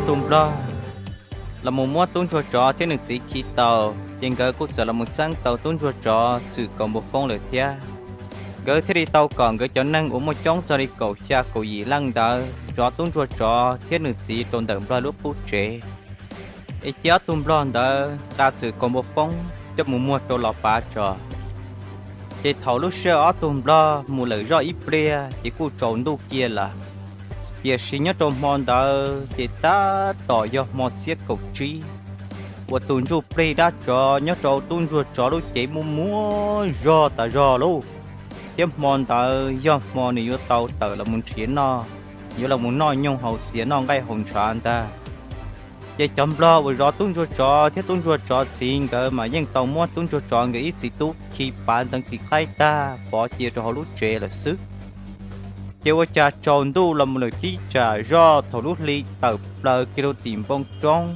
Tus nplog los mus muab tub ntsuag tsov thiab nws txiv khi tau, ces nkawd kuj txawm los mus txeeb tau tub ntsuag tsov txwm kaus npua foob lawm thiab. Nkawd thiaj li tau kom nkawd cov neeg uas muaj coob txog li kaum xya kaum yim leej ntawd zov tub ntsuag tsov thiab nws txiv rau ntawm nplog lub qub tsev. Es cia ob tug nplog ntawd nqa txwm kaus npua foob coj mus muag rau los pav tso. Ces thaum lub sij hawm ob tug nplog mus lawm zoj ib pliag ces kuj tsaus ntuj kiag lawm. Tiam sis nyob rau hmo ntawd ces tab tom yog hmo xiab kaum tsib, uas tus ntsuj plig dab tsov nyob rau tub ntsuag tsov lub cev muaj muab zog tas zog lauj. Thiab hmo ntawd yog hmo nws yuav tau tawm los mus nrhiav noj, yuav los mus noj nyoog haus txias noj nqaij haus ntshav ntag. Ces cov nplog uas zov tub ntsuag tsov thiab tub ntsuag tsov txiv nkawd mas yeej tau muab tub ntsuag tsov nkawd ib txiv tub khi pav ntxeev tiv qaib tag pov cia rau hauv lub tsev lawm xwb. Ces ua cas tsaus ntuj los mus lawm tib tsam zoj thaum lub hli tawm plaws kiag rau tim npoo roob,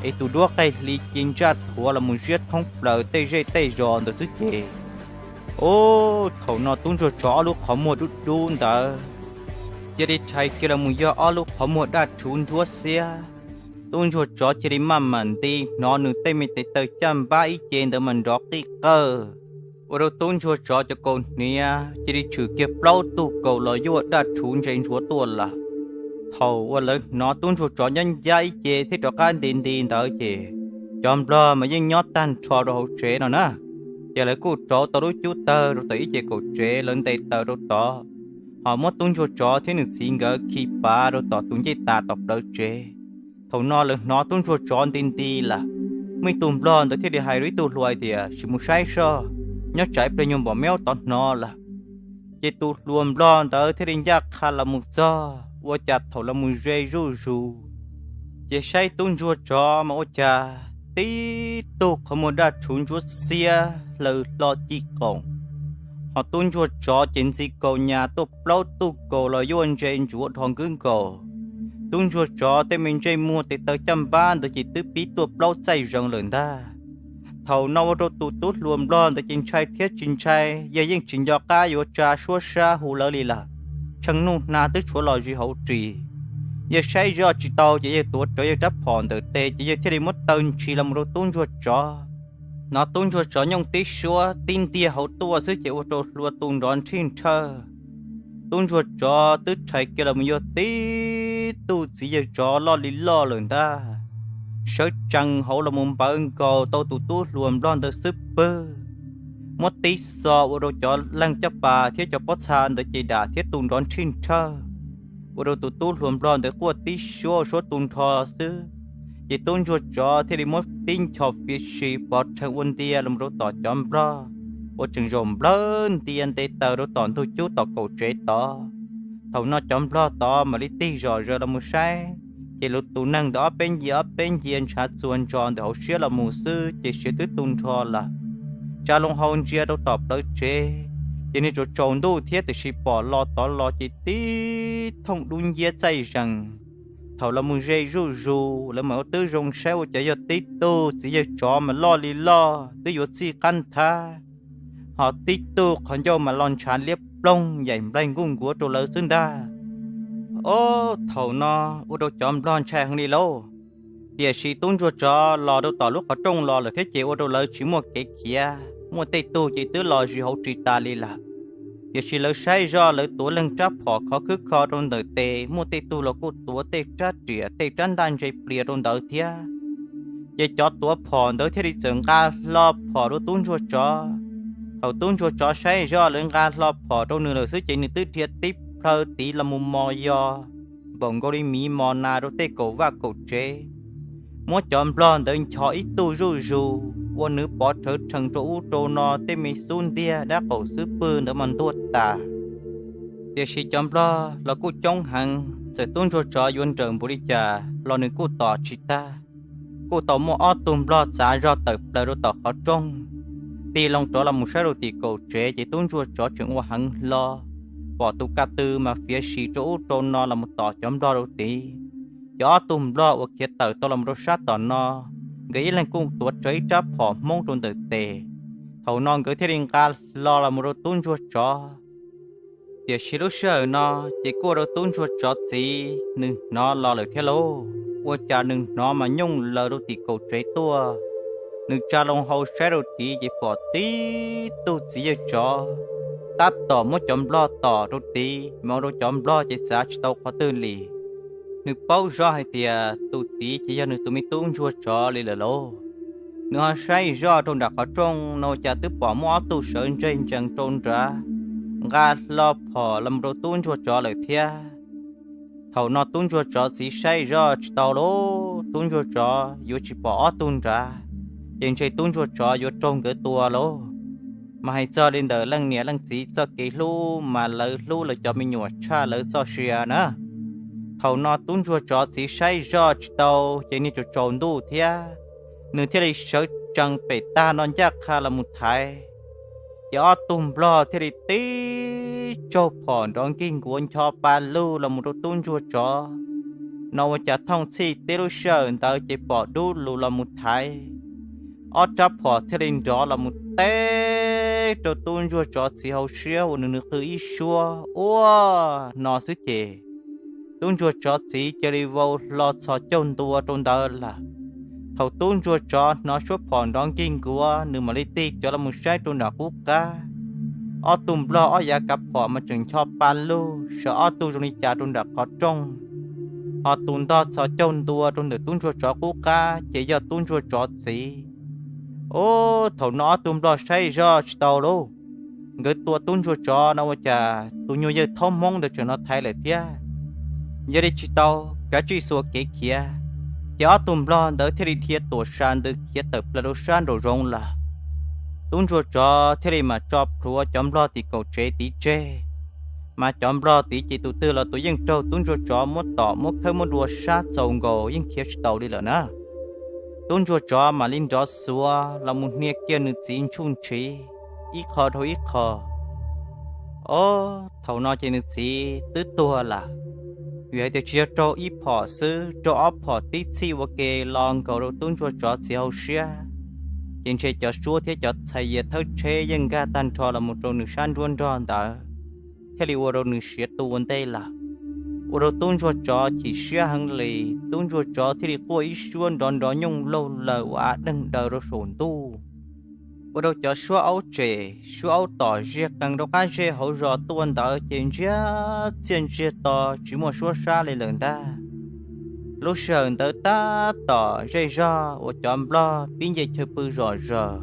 es tus duab qaij hli ci ntsaj thuav los mus ziab thoob plaws tej zej tej zos ntawd xwb ces, ub, thaum no tub ntsuag tsov ob lub qhov muag dub dub ntawd cia li rhais kiag los mus yog ob lub qhov muag daj rhuv ntsuab xiab. Tub ntsuag tsov cia li maj mam nti hnov nws tej me tes taw caj npab ib ce ntawd mas nrov qij qawj, ua rau tub ntsuag tsov cov kaus hniav cia li tshwm kiag plaub tug kaus los yuaj daj rhuv ntse ntsuav tuaj lawm. Thaum uas lawv hnov tub ntsuag tsov ncab ncab ib ce thiab rov qab nti nti ntawd ces cov nplog mas yeej nyob tag nrho rau hauv tsev no na. Ces lawv kuj rauv tau lub cub tawg rau tom ib ce kaum tsev, lawv ntes taws rau tod, ho muab tub ntsuag tsov thiab nws txiv nkawd khi pav rau tom tus ncej tas tom plawv tsev. Thaum no lawv hnov tub ntsuag tsov nti nti lawm, muaj ib tug nplog ntawd thiaj li hais rau ib tug hluas hais tias, sim mus saib soj, nyob tsam ib pliag nyuag npom meob tod hnov lawm. Ces tus hluas nplog ntawd thiaj li ncaj qha los mus txog, ua cas thaum los mus ze zuj zus, ces saib tub ntsuag tsov mas ua cas tib tug qhov muag daj rhuv ntsuab xiab hlaws hlo ci qoom, ho tub ntsuag tsov ces ntxi kaus nyas tuaj plaub tug kaus los yuaj ntse ntsuav dhos nkwb nkaus. Tub ntsuag tsov tej me ntsej muag tes taw caj npab ntawd ces twb pib tuaj plaub txaij zees lawm ntag. Thaum no ua rau tus tub hluas nplog ntawd ces ntshai thiab tsis ntshai, yawg yeej tsis nco qab yuav tsa suab sab hu lawv li lawm. Tsheej nuj hnav twb tshuav los zis hauv ris, yawg saib zoj tsis tau ces yawg tuav rawv yawg rab phom ntawm tes ces yawg thiaj li muab taw ntshis los mus rau tub ntsuag tsov. Hnov tub ntsuag tsov nyooj tib suab tib ntiag hauv tuaj xwb ces ua rau hlua tu nrov nrhij nrhawj. Tub ntsuag tsov twb rhais kiag los mus yuav tib tug txiv yawg tsov loj li loj lawm ntag, sawv tsees hauv los mus npawv nkaus tau tus tub hluas nplog ntawd xwb pwg, muab tib xo ua rau cov leeg caj pas thiab cov pob txha ntawd ces dam thiab tu nrov nrhij nrhawj, ua rau tus tub hluas nplog ntawd quaj tib suab suab tu nrho xwb. Ces tub ntsuag tsov thiaj li muab tib nchos fiav si pov rhees ua ntia los rau tom cov nplog uas tseem zaum nplawg ntia nte taws rau tom ntug cub tom kaum tsev tod. Thaum no cov nplog tod mam li tig zom zaws los mus saib, ces lawv tus neeg ntawd ob peb ncia ob peb ncia ntshav txuas ntsos ntawm hauv siab los mus xwb ces siav twb tu nrho lawm. Tsa loo hau ntsia rau tom plawv tsev, ces nws tsaus tsaus ntuj thiab tiam sis pom los tod los ces tib thooj dub nciab txaij zees. Thaum los mus ze zuj zus lawv mam ua tib zoo saib ua cas yog tib tug txiv yawg tsov mas loj li loj twb yuav txij qab nthab, ho tib tug qhov ncauj mas los ntshav liab ploog yaim nplaig nkuj nkuav rau lawv xwb ntag. Ob, thaum no ua rau cov nplog ntshai heev li lauj. Tiam sis tub ntsuag tsov los rau tom lub qhov rooj los lawm thiab ces ua rau lawv tsis muaj kev khiav, muaj tej tug ces twb los zis hauv ris tas li lawm. Tiam sis lawv saib zoj lawv tuav leeg rab phom khov khwb kho rau ntawm tes, muaj tej tug los kuj tuav tej rab riam tej rab ntaj ntse plias rau ntawd thiab. Ces cov tuav phom ntawd thiaj li txawm nqa hlo phom rau tub ntsuag tsov. Thaum tub ntsuag tsov saib zoj lawv nqa hlo phom rau nws lawm xwb ces nws twb dhia tib plhaw tiv los mus mos yos npaum nkaus li miv mos nas rau tej kaum vaj kaum tsev, muab cov nplog ntawd nchos ib tug zuj zus ua nws pov rhawv rhees rau ub rau no tej me xub ntiag dab qaum xub pwg ntawd mas ntuag tas. Tiam sis cov nplog los kuj coob heev, txawm tub ntsuag tsov yuav nrawm npaum li cas los nws kuj tom tsis tag. Kuj tau muaj ob tug nplog txav zog tawm plaws rau tom qhov rooj, tig loo rov los mus saib rau tim kaum tsev ces tub ntsuag tsov tseem ua heev hlo, pom tus ka tw mas fiav sis rau ub rau no los mus tom cov nplog rau tid. Cov ob tug nplog uas khiav tawm tau los rau sab tom no, nkawd ib leeg kuj tuav rawv ib rab phom hmoob rau ntawm tes. Thaum no nkawd thiaj li nqa hlo los mus rau tub ntsuag tsov. Tiam sis lub sij hawm no ces kuj ua rau tub ntsuag tsov txiv nws hnov los lawm thiab lauj. ua cas nws hnov mas nyooj laws rau tim kaum tsev tuaj. Nws tsa loo hau saib rau tid ces pom tib tug txiv yawg tsov tab tom muab cov nplog tom rau tid mas ua rau cov nplog ces txav tsis tau qhov twg li. Nws paub zoj hais tias tus tid ces yog nws tus me tub ntsuag tsov li lawm lauj. Nws ho saib zoj rau nram qhov rooj no ua cas twb pom muaj ob tug sawv ntseg ntsees rau nrad, nqa hlo phom los rau tub ntsuag tsov lawm thiab. Thaum no tub ntsuag tsov txiv saib zoj tsis tau lauj, tub ntsuag tsov yuav tsis pom ob tug nrad, ces ntshe tub ntsuag tsov yuav raug nkawd tua lauj. Mas hais txog li ntawm leej niam leej txiv txoj kev hlub mas lawv hlub lawv cov me nyuam tshaj lawv txoj sia na. Thaum no tub ntsuag tsov txiv saib zoj tsis tau ces niag tsaus tsaus ntuj thiab, nws thiaj li sawv tsees pem tag no ncaj qha los mus thaiv. Ces ob tug nplog thiaj li tib tsaug phom nrov nkig nkuav ncho pa lug los mus rau tub ntsuag tsov. No ua cas thooj txhij tib lub sij hawm ntawd ces pom dub lug los mus thaiv, ob rab phom thiaj li nrov los mus teb rau tub ntsuag tsov txiv hauv siab uas nws nws qw ib suab ua no xwb ces tub ntsuag tsov txiv cia li vau hlo txhos caug ntua rau ntawd lawm. Thaum tub ntsuag tsov hnov suab phom nrov nkig nkuav nws mam li tig cov los mus saib rau nram qub qab. Ob tug nplog ob yav kav phom mas tseem ncho pa lug sawv ob tug zoo li cas rau nram qhov rooj, ho tus ntog txhos caug ntua rau ntawm tub ntsuag tsov qub qab ces yog tub ntsuag tsov txiv. Ub, thaum no ob tug nplog saib zoj tsis tau lauj, nkawd tua tub ntsuag tsov no ua cas tus nyuag yawg thaub hmoob ntawd tseem no thaiv lawm thiab. Yog li tsis tau, kav tsij xuas kev khiav. Ces ob tug nplog ntawd thiaj li dhia tuam sa ntws khiav tawm plaws rau sab nraum zoov lawm. Tub ntsuag tsov thiaj li mam tso plhuav cov nplog tim kaum tsev tid tseg. Mas cov nplog tid ces tus twg los tus yeej raug tub ntsuag tsov muab tom muab khawb muab dua sab txaus nkaus yeej khiav tsis taus li lawm na. Tub ntsuag tsov mam li nrov xuav los mus hnia kiag nws txiv ntsuj ntshiv ib qho dhau ib qho. Ob, thaum no ces nws txiv twb tuag lawm. Vim hais tias tsis yog raug ib phom xwb, raug ob phom tib txhij ua ke los nkaus rau tub ntsuag tsov txiv hauv siab, ces ntshe cov suab thiab cov txhais yias thawj tsheb yeej nkag tag nrho los mus rau nws sab nruab nrog ntawd, thiaj li ua rau nws siav tu ua ntej lawm. Ua rau tub ntsuag tsov chim siab heev li, tub ntsuag tsov thiaj li quaj ib suab nrov nrov nyooj laug laws ua av deeg daws rau saum ntuj. Ua rau cov suab aub tsem suab aub tom ziag qees rau qab zej hauv zos tuaj ntawd ces ntsiag txiaj ntsiag to tsis muaj suab sab li lawm ntag. Lub sij hawm ntawd tab tom zej zog uas cov nplog pib nce chaw pw zom zaws,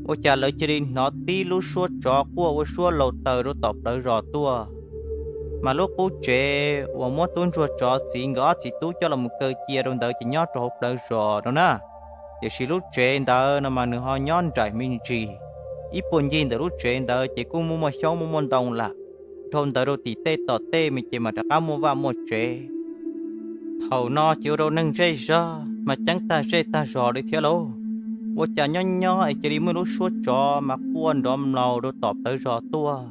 ua cas lawv cia li hnov tib lub suab tsov quaj ua suab laus taws rau tom plawv zos tuaj. Mas lub qub tsev uas muab tub ntsuag tsov txiv nkawd ob txiv tub coj los mus kaw cia rau ntawd ces nyob rau hauv plawv zos no na. Tiam sis lub tsev ntawd no mas nws ho nyob nraim me ntsis, ib puag ncig ntawm lub tsev ntawd ces kuj muaj muaj xyoob muaj muaj ntoo lawm. Dhau ntawd rau tim tej tom tej me ces mas rov qab muaj vaj muaj tsev. Thaum no ces ua rau neeg zej zog mas ceeb tag zej tag zos li thiab lauj. Ua cas nyob nyob es cia li muaj lub suab tsov mas quaj nrov mlaus rau tom plawv zos tuaj,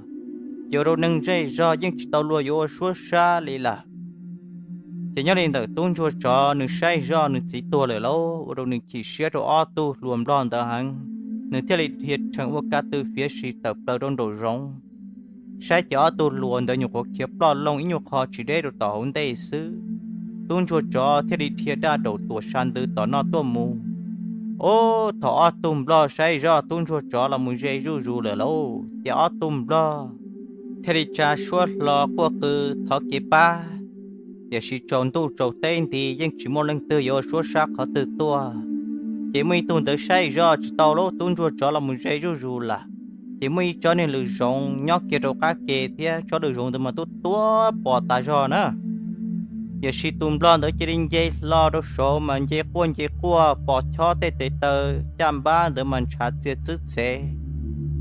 ces ua rau neeg zej zog yeej tsis tau luag yuav ua suab sab li lawm. Ces nyob li ntawm tub ntsuag tsov nws saib zoj nws txiv tuag lawm lauj, ua rau nws chim siab rau ob tug hluas nplog ntawd heev, nws thiaj li dhia rhees ua ka tw fiav si tawm plaws rau nraum zoov. Saib ces ob tug hluas ntawd nyuam qhuav khiav ploj loo ib nyuag qho tsis deb rau tom hauv ntej xwb. Tub ntsuag tsov thiaj li dhia daj daum tuam sa ntws tom no tuaj mus. Ub, thaum ob tug nplog saib zoj tub ntsuag tsov los mus ze zuj zus lawm lauj, ces ob tug nplog thiaj li tsa suab hlo quaj qw thov kev pab. Tiam sis tsaus ntuj tsaus teb nti yeej tsis muaj leej twg yuav ua suab sab qhov twg tuaj. Ces muaj ib tug ntawd saib zoj tsis tau lauj, tub ntsuag tsov los mus ze zuj zus lawm. Ces muaj ib tsob niag lws zoov nyob kiag rau qab ke thiab tsob lws zoov ntawd mas tuab tuab pos tas zog na. Tiam sis tus nplog ntawd cia li nce hlo rau saud mas nce quaj nce quaj pos chob tej tes taw caj npab ntawd mas ntshav txia txwb txev.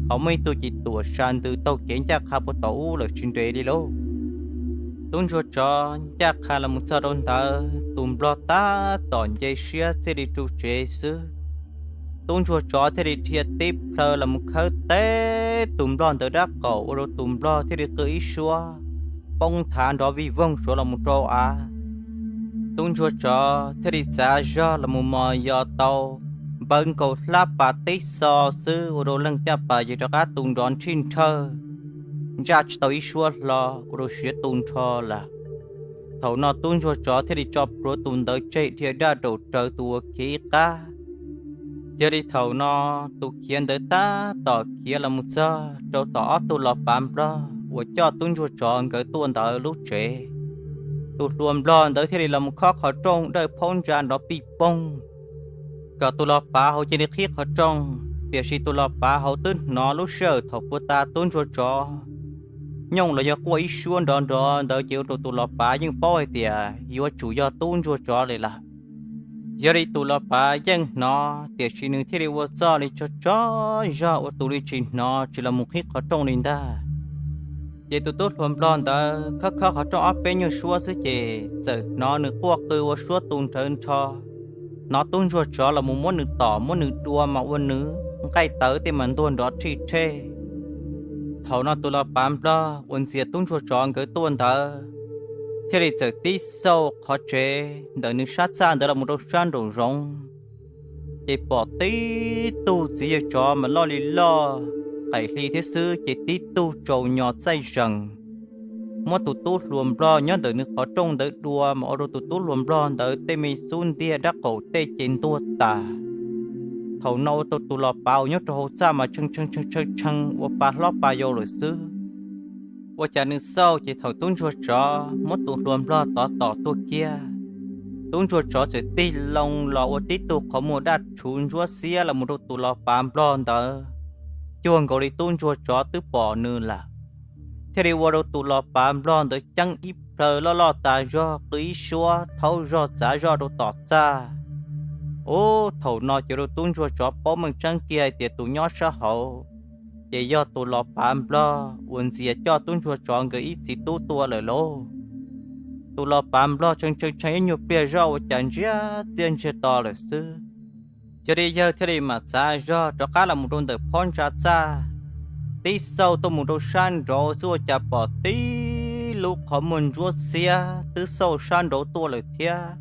Ho muaj ib tug ces tuam sa ntws taug kev ncaj qha puag tom ub lawm tsis nres li lauj. Tub ntsuag tsov ncaj qha los mus txog rau ntawd, tus nplog tab tom nce siab txij li ru tsev xwb. Tub ntsuag tsov thiaj li dhia tib plhaw los mus khawb teb tus nplog ntawd rab qaum, ua rau tus nplog thiaj li qw ib suab poob nthav nrov vij voog suav los mus rau av. Tub ntsuag tsov thiaj li txav zog los mus mos yos tau npawv nkaus hlab pas tib xo xwb, ua rau leej caj pas ces rov qab tu nrov nrhij nrhawj, ntsaj tsis tau ib suab hlo, ua rau siav tu nrho lawm. Thaum no tub ntsuag tsov thiaj li tso plhuav tus ntawd tseg dhia daj raum raws tus uas khiav ib qab. Yog li thaum no tus khiav ntawd tab tom khiav los mus txog rau tom ob tug los pav nplog uas coj tub ntsuag tsov nkawd tuaj ntawd lub tsev. Tus hluas nplog ntawd thiaj li los mus khob qhov rooj dawj phaub ntsa nrov pij poog kom tus los pav hauv cia li qhib qhov rooj. Tiam sis tus los pav hauv twb hnov lub sij hawm thaum puag ta tub ntsuag tsov nyooj los yog quaj ib suab nrov nrov ntawd ces ua rau tus los pav yeej paub hais tias yuav tsum yog tub ntsuag tsov li lawm. Yog li tus los pav yeej hnov, tiam sis nws thiaj li ua txoj li tso tso zog ua tus li tsis hnov tsis los mus qhib qhov rooj li ntag. Ces tus tub hluas nplog ntawd khob khob qhov rooj ob peb nyuag suab xwb ces txawm hnov nws quaj qw ua suab tu nrhawv nrho, hnov tub ntsuag tsov los mus muab nws tom muab nws dua mas ua nws nqaij tawv tej mas ntuag nrov rhij rhej. Thaum no tus los pav nplog uas ntxias tub ntsuag tsov nkawd tuaj ntawd thiaj li txawm tib xauj qhov tsev ntawm nws sab txaj ntawd los mus rau sab nraum zoov, ces pom tib tug txiv yawg tsov mas loj li loj, qaim hli thiab xwb ces tib tug tsaus nyos txaij zees, muab tus tub hluas nplog nyob ntawm nws qhov rooj ntawd dua mas ua rau tus tub hluas nplog ntawd tej me xub ntiag dab qaum tej ces ntuag tas. Thaum no ua rau tus los pav uas nyob rau hauv txaj mas tshee tshee tshee tshee ua pa hlob pa yau lawm xwb. Ua cas nws xauj ces thaum tub ntsuag tsov muab tus hluas nplog tov tom tuag kiag, tub ntsuag tsov txawm tig loo los ua tib tug qhov muag daj rhuv ntsuab xiab los mus rau tus los pav nplog ntawd, cuag nkaus li tub ntsuag tsov twb pom nws lawm. Thiaj li ua rau tus los pav nplog ntawd ceeb ib plhaw loj loj tas zog qw ib suab thaub zog txav zog rau tom txaj. Ub, thaum no ces rau tub ntsuag tsov paub meej tseeb kiag hais tias tus nyob sab hauv ces yog tus los pav nplog uas ntxias coj tub ntsuag tsov nkawd ib txiv tub tua lawm lauj. Tus los pav nplog tshee tshee tshee ib nyuag pliag zoj ua cas ntsiag txiaj ntsiag to lawm xwb. Yog li yawg thiaj li mam txav zog rov qab los mus rau ntawm phab ntsa txaj, tib xauj tuaj mus rau sab nraud xwb ua cas pom tib lub qhov muag ntsuab xiab twb xauj sab nraud tuaj lawm thiab.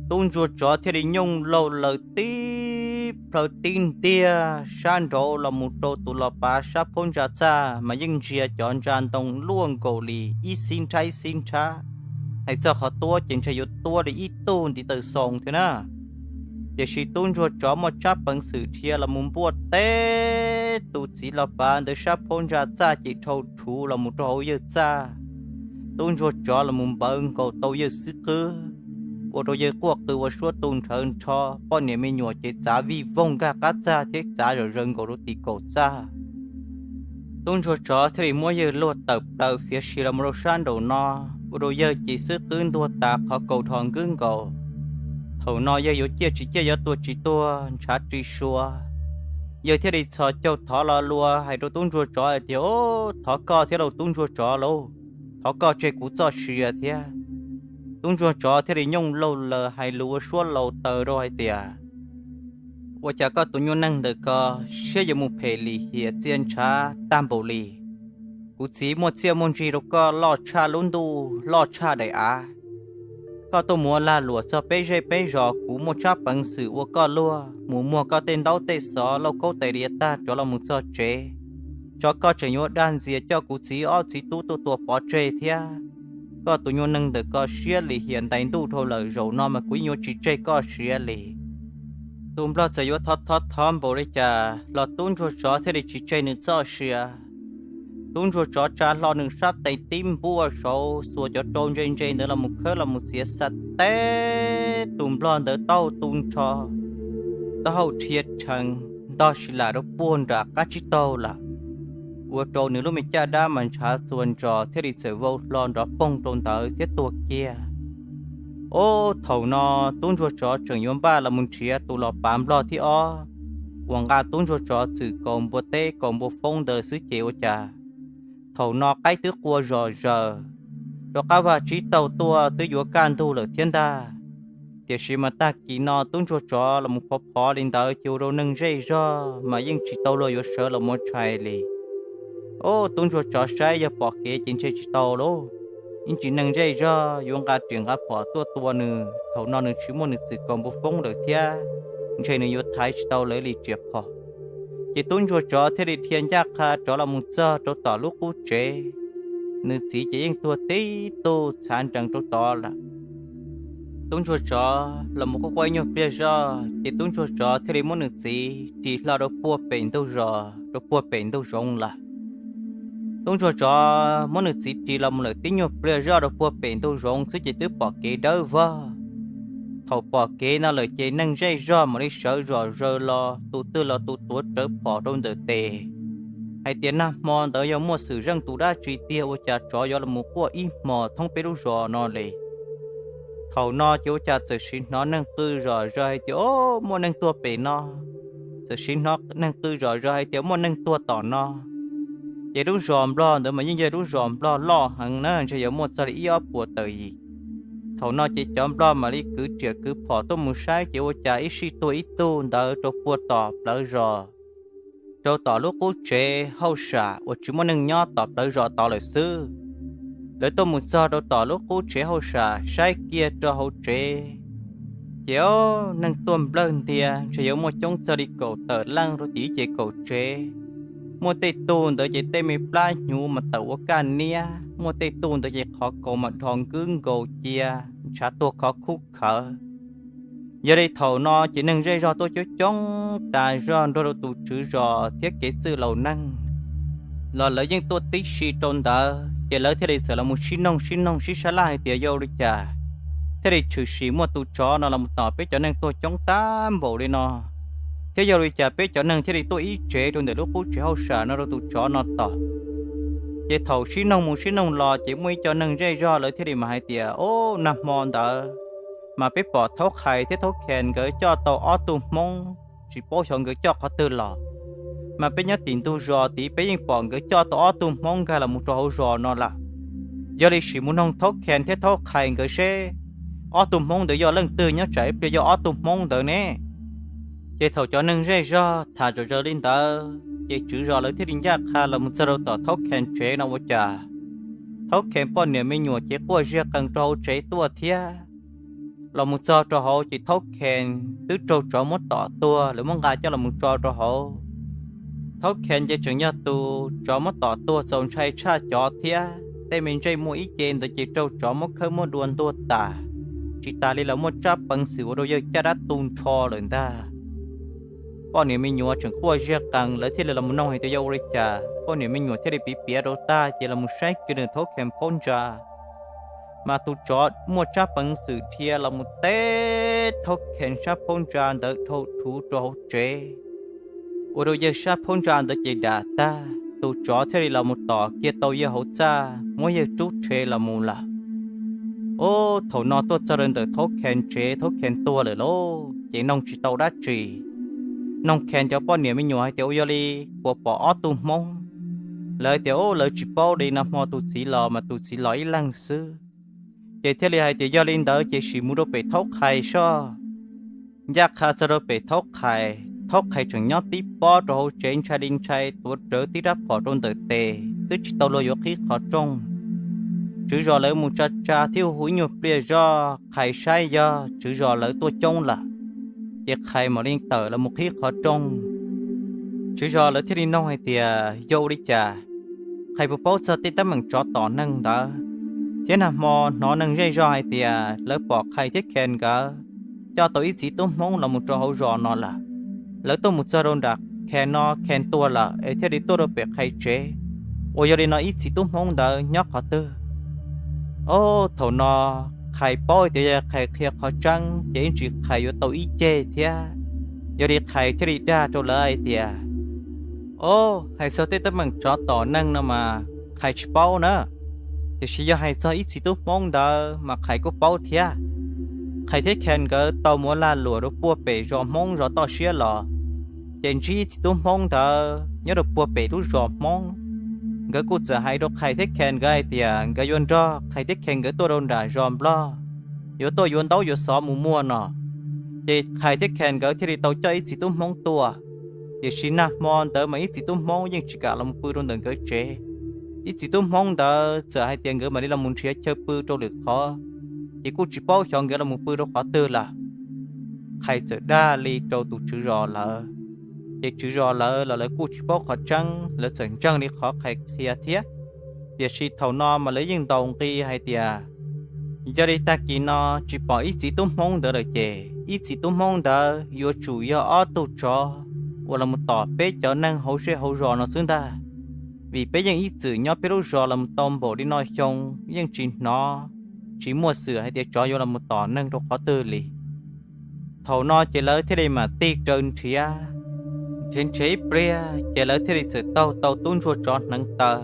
Tub ntsuag tsov thiaj li nyooj laug laws tib plhaw tib ntiag sab nraud los mus rau tus los pav sab phab ntsa txaj mas yeej ntsia cov ntsa ntoo luaj nkaus li ib xib nrhab ib xib nrhab. Hais txog qhov tuab ces ntshe yuav tuab li ib tug ntiv taw xoo thiab na. Tiam sis tub ntsuag tsov muaj tsab peev xwm dhia los mus npuaj teb tus txiv los pav ntawd sab phab ntsa txaj ces dhau rhuv los mus rau hauv yawg txaj. Tub ntsuag tsov los mus npawv nkaus tau yawg xwb qwb, ua rau yawg quaj qw ua suab tu nrhawv nrho, poj niam me nyuam ces txav vij voog nkag qab txaj thiab txav zom zaws nkaus rau tim kaum txaj. Tub ntsuag tsov thiaj li muab yawg luag tawm plaws fiav si los mus rau sab nraum no, ua rau yawg ces xwb qwb ntuag tas qhov kaus dhos nkwb nkaus. Thaum no yawg yuav ciaj tsis ciaj yuav tuag tsis tuag ntshav ris sua, yawg thiaj li txhos caug thov lo lua hais rau tub ntsuag tsov hais tias, Thov koj thiab lauj tub ntsuag tsov lauj, thov koj tseg kuv txoj sia thiab. Tub ntsuag tsov thiaj li nyooj laug laws hais lus ua suab laus taws rau hais tias, Ua cas koj tus nyuag neeg ntawm ko siab yuav mus phem lim hiam txia ntshav tag npaum li? Kuv txiv muaj txiaj muaj ntsig rau koj loj tshaj lub ntuj loj tshaj daim av. Koj tuaj mus ua lag luam txog peb zej peb zos, kuv muaj tsab peev xwm ua koj luag mus muag koj tej ntaub tej xov lauj kaub tais diav tag rov los mus txog tsev, tso koj tseem yuav dag ntxias coj kuv txiv ob txiv tub tuaj tua pov tseg thiab. Koj tus nyuag neeg ntawm ko siab lim hiam ntais ntuj dhau lawm, zaum no mas kuv yeej yuav tsis tseg koj siav li. Tus nplog txawm yuav thov thov thov npaum li cas los tub ntsuag tsov thiaj li tsis tseg nws txoj sia. Tub ntsuag tsov tsa hlo nws sab tes tib npuaj saud xuas cov rau ntse ntse ntawd los mus khawb los mus txiav xa teb tus nplog ntawd taub hau tu nrho, taub hau rhia rhees ntog si lam rau puag nram qab tsib taug lawm, ua rau nws lub me caj dab mas ntshav txuas ntsos thiaj li txawm vau hlo nrov poog rau ntawd thiab tuag kiag. Ob, thaum no tub ntsuag tsov tseem yuav npaj los mus nrhiav tus los pav nplog thib ob uas nqa tub ntsuag tsov txwm kaus npua teb kaus npua foob ntawd xwb ces ua cas thaum no qaib twb qua zom zaws rau qab vaj tsib taug tuaj twb yuav kaj ntug lawm thiab ntag. Tiam sis mas tag kis no tub ntsuag tsov los mus phov phov li ntawd ces ua rau neeg zej zog mas yeej tsis tau luag yuav sawv los mus tshais li. Ob, tub ntsuag tsov saib yog pom kev ces ntshe tsis tau lauj, ib ntsis neeg zej zog yuav nqa riam nqa phom tuaj tua nws, thaum no nws tsis muaj nws txwm kaus npua foob lawm thiab, ntshe nws yuav thaiv tsis tau lawv li riam phom. Ces tub ntsuag tsov thiaj li dhia ncaj qha rov los mus txog rau tom lub qub tsev. nws txiv ces yeej tuag tib tug txhav nrees rau tod lawm. Tub ntsuag tsov los mus quaj quaj ib nyuag pliag zoj ces tub ntsuag tsov thiaj li muab nws txiv ris hlo rau puag pem ntug zos, rau puag pem ntug zoov lawm. Tub ntsuag tsov muab nws txiv ris los mus lawm tib nyuag pliag zoj rau puag pem ntug zoov xwb ces twb pom kev dawb vog. Thaum pom kev no lawm ces neeg zej zog mam li sawv zom zaws los, tus twg los tus tuav rawv phom rau ntawm tes hais tias nag hmo ntawd yog muaj xwm zeej tus dab tsi tiag ua cas tsov yuav los mus quaj ib hmos thoob peb lub zos no li. Thaum no ces ua cas txawm siv hnov neeg qw zom zaws hais tias, O, muaj neeg tuag pem no. Txawm siv hnov neeg qw zom zaws hais tias muaj neeg tuag tom no. Ces lub zos nplog ntawd mas yeej yog lub zos nplog loj heev na, ntshe yuav muaj txog li ib ob puas tawm yim. Thaum no ces cov nplog mam li kwv riam kwv phom tuaj mus saib ces ua cas ib sij tuag ib tug ntawd rau puag tom plawv zos, rau tom lub qub tsev hauj sam uas tsis muaj neeg nyob tom plawv zos tod lawm xwb. Lawv tuaj mus txog rau tom lub qub tsev hauj sam saib kiag rau hauv tsev, ces o, neeg tuaj nplawg ntia ntshe yuav muaj coob txog li kaum tawm leej rau tim ib ce kaum tsev. Muaj tej tug ntawd ces tej me plab hnyuv mas tawm ua kaj niab, muaj tej tug ntawd ces qhov kaus mas dhos nkwb nkaus cia, ntshav tuag khov khuj khawv. Yog li thaum no ces neeg zej zog tuaj coob coob tas zog nrog rau tus tswv zos thiab kev txwj laus neeg los lawv yeej tuaj tib si rau ntawd ces lawv thiaj li txawm los mus sib noog sib noog sib sab laj hais tias yog ua li cas thiaj li tshwm sim muaj tus tsov no los mus tom peb cov neeg tuaj coob tag npaum li no, thiab yog ua li cas peb cov neeg thiaj li tuaj ib tsev rau ntawm lub qub tsev hauj sam no rau tus tsov no tom. Ces thaum sib noog mus sib noog los ces muaj ib co neeg zej zog lawv thiaj li mas hais tias, O, nag hmo ntawd mas peb pom Thaub Qhais thiab Thaub Khen nkawd coj tau ob tug Hmoob, tsis paub xyov nkawd coj qhov twg los, mas peb nyob tim ntug zos tid peb yeej pom nkawd coj tau ob tug Hmoob nkag los mus rau hauv zos no lawm. Yog li sim mus noog Thaub Khen thiab Thaub Qhais nkawd seb ob tug Hmoob ntawd yog leej twg, nyob tsam ib pliag yog ob tug Hmoob ntawd ne. Ces thaum cov neeg zej zog tham zom zaws li ntawd ces tswv zos lawv thiaj li ncaj qha los mus txog rau tom Thaub Khen tsev no ua cas Thaub Khen poj niam me nyuam ces quaj ziag qees rau hauv tsev tuaj thiab. Los mus txog rau hauv ces Thaub Khen twb raug tsov muab tom tuag, lawv muab nqa coj los mus tso rau hauv. Thaub Khen ces tseem yog tus tsov muab tom tuag txaus ntshai tshaj cov thiab, tej me ntsej muag ib ce ntawd ces raug tsov muab khawb muab dua ntuag tas, tsis tas li los muaj tsab peev xwm ua rau yawg caj dab tu nrho lawm ntag. Poj niam me nyuam tseem quaj ziag qees, lawv thiaj li los mus noog hais tias yog ua li cas, poj niam me nyuam thiaj li piav piav rau tag ces los mus saib kiag nws Thaub Khen phab ntsa, mas tus tsov muaj tsab peev xwm dhia los mus teb Thaub Khen sab phab ntsa ntawd dhau thuv rau hauv tsev, ua rau yawg sab phab ntsa ntawd ces dam tag, tus tsov thiaj li los mus tom kiag tau yawg hauv txaj, muab yawg rub rhe los mus lawm. Ub, thaum no tuaj txog rau ntawm Thaub Khen tsev, Thaub Khen tuag lawm lauj, ces noog tsis tau dab tsi. Noog Khen cov poj niam me nyuam hais tias ua yog li puas pom ob tug Hmoob. Lawv tias ub, lawv tsis paub li, nag hmo tus txiv los mas tus txiv los ib leeg xwb. Ces thiaj li hais tias yog li ntawd ces sim mus rau pem Thaub Qhais soj. Ncaj qha txog rau pem Thaub Qhais, Thaub Qhais tseem nyob tib pob rau hauv tsev ntshai li ntshai, tuav rawv tib rab phom rau ntawm tes, twb tsis tau luag yuav qhib qhov rooj. Tswv zos lawv mus tsa tsa thiab hu ib nyuag pliag zoj, Qhais saib yog tswv zos lawv tuaj coob lawm, ces Qhais mam li tawm los mus qhib qhov rooj. Tswv zos lawv thiaj li noog hais tias yog ua li cas, Qhais puas paub txog tej teeb meem tsov tom neeg ntawd, thiab nag hmo hnov neeg zej zog hais tias lawv pom Qhais thiab Khen nkawd coj tau ib txiv tub Hmoob los mus rau hauv zos no lawm. Lawv tuaj mus txog rau nram Khen no, Khen tuag lawm es thiaj li tuaj rau pem Qhais tsev. Uas yog li no ib txiv tub Hmoob ntawd nyob qhov twg? Ob, thaum no Qhais paub tias yog Qhais qhia qhov tseeb ces ib ntsis Qhais yuav tau ib ceg thiab. Yog li Qhais thiaj li dag rau lawv hais tias, Ob, hais txog tej teeb meem tsov tom neeg no mas Qhais tsis paub na, tiam sis yog hais txog ib txiv tub Hmoob ntawd mas Qhais kuj paub thiab. Qhais thiab Khen nkawd tau mus ua lag luam rau puag pem zos Hmoob zos toj siab los, ces ntsib ib txiv tub Hmoob ntawd nyob rau puag pem lub zos Hmoob. Nkawd kuj txawm hais rau Qhais thiab Khen nkawd hais tias nkawd yuav nrog Qhais thiab Khen nkawd tuaj rau nram zos Nplog, yuav tuaj yuav ntaub yuav xov mus muag no. Ces Qhais thiab Khen nkawd thiaj li tau coj ib txiv tub Hmoob tuaj. Tiam sis nag hmo ntawd mas ib txiv tub Hmoob yeej tsis kam los mus pw rau ntawm nkawd tsev. Ib txiv tub Hmoob ntawd txawm hais tias nkawd mam li los mus nrhiav chaw pw rau lwm qhov, ces kuj tsis paub xyov nkawd los mus pw rau qhov twg lawm. Qhais txawm dag li rau tus tswv zos lawv, ces tswv zos lawv los lawv kuj tsis paub qhov tseeb, lawv txawm ntseeg li qhov Qhais qhia thiab. Tiam sis thaum no mas lawv yeej ntaus nqi hais tias yog li tag kis no tsis pom ib txiv tub Hmoob ntawd lawm ces ib txiv tub Hmoob ntawd yuav tsum yog ob tug tsov uas los tom peb cov neeg hauv zej hauv zos no xwb ntag. Vim peb yeej ib txwm nyob peb lub zos los tau npaum li no xyoo yeej tsis hnov, tsis muaj xwm hais tias tsov yuav los tom neeg rau qhov twg li. Thaum no ces lawv thiaj li mam tig raws nrhiav, nrhiav nrhiav ib pliag ces lawv thiaj li txawm taug tau tub ntsuag tsov hneev taw.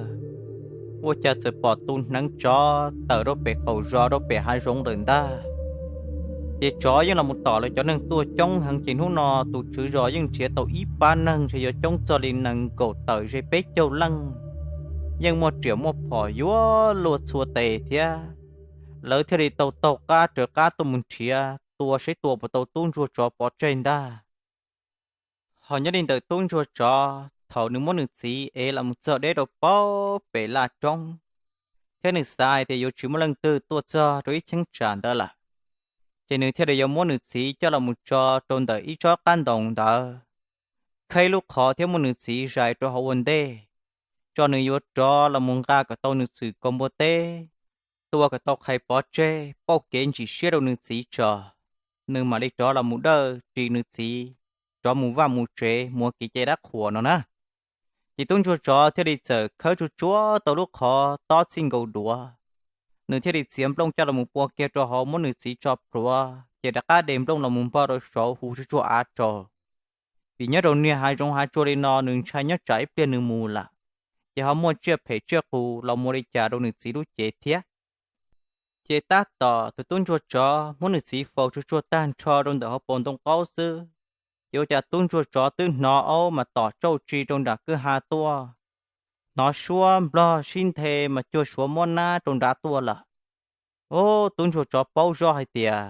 Ua cas txawm pom tus hneev tsov tawm rau pem qaum zos rau pem hav zoov lawm ntag. Ces tsov yeej los tom lawv cov neeg tuaj coob heev ces hnub no tus tswv zos yeej nrhiav tau ib pab neeg ntshe yuav coob txog li nees nkaum tawm ze peb caug leej, yeej muaj riam muaj phom yuav luag txhua tes thiab. Lawv thiaj li tau taug qab raws qab tuaj mus nrhiav tua saib tua puas tau tub ntsuag tsov pov tseg ntag. Ho nyob li ntawm tub ntsuag tsov thaum nws muab nws txiv ev los mus txog deb rau pem laj roob, thiab nws xav hais tias yuav tsis muaj leej twg tuaj txog rau ib cheeb tsam ntawd lawm, ces nws thiaj li yuav muab nws txiv coj los mus tso rau ntawm ib tsob qab ntoo ntawd, kheb lub qhov thiab muab nws txiv zais rau hauv ua ntej, tso nws yuav rov los mus nqa kom tau nws txwm kaus npua teb, tua kom tau qhais pov tseg pauj kev ntsim siab rau nws txiv tso, nws mam li rov los mus dawj ris nws txiv, rov mus vaj mus tsev mus ua kev cai dab qhuas no na. Ces tub ntsuag tsov thiaj li txawm khawb tsuag tsuag tau lub qhov tob txij nkaus duav, nws thiaj li txiav nplooj coj los mus pua kiag rau hauv muab nws txiv tso plhuav ces rov qab de nplooj los mus npog rau saud hu tsuag tsuag av rau. Vim nyob rau niag hav zoov hav tsuag li no nws ntshai nyob tsam ib pliag nws mus lawm, ces ho muaj tsiaj phem tsiaj qus los mus li cas rau nws txiv lub cev thiab. Ces tab tom tus tub ntsuag tsov muab nws txiv faus tsuag tsuag tag nrho rau ntawm hauv paus ntoo qaub xwb, ces ua cas tub ntsuag tsov twb hnov aub mas tom tsauj tsi rau nram kwj ha tuaj, hnov suab nplog sib nthe mas cuag suav muab nab rau nrad tuaj lawm. Ub, tub ntsuag tsov paub zoj hais tias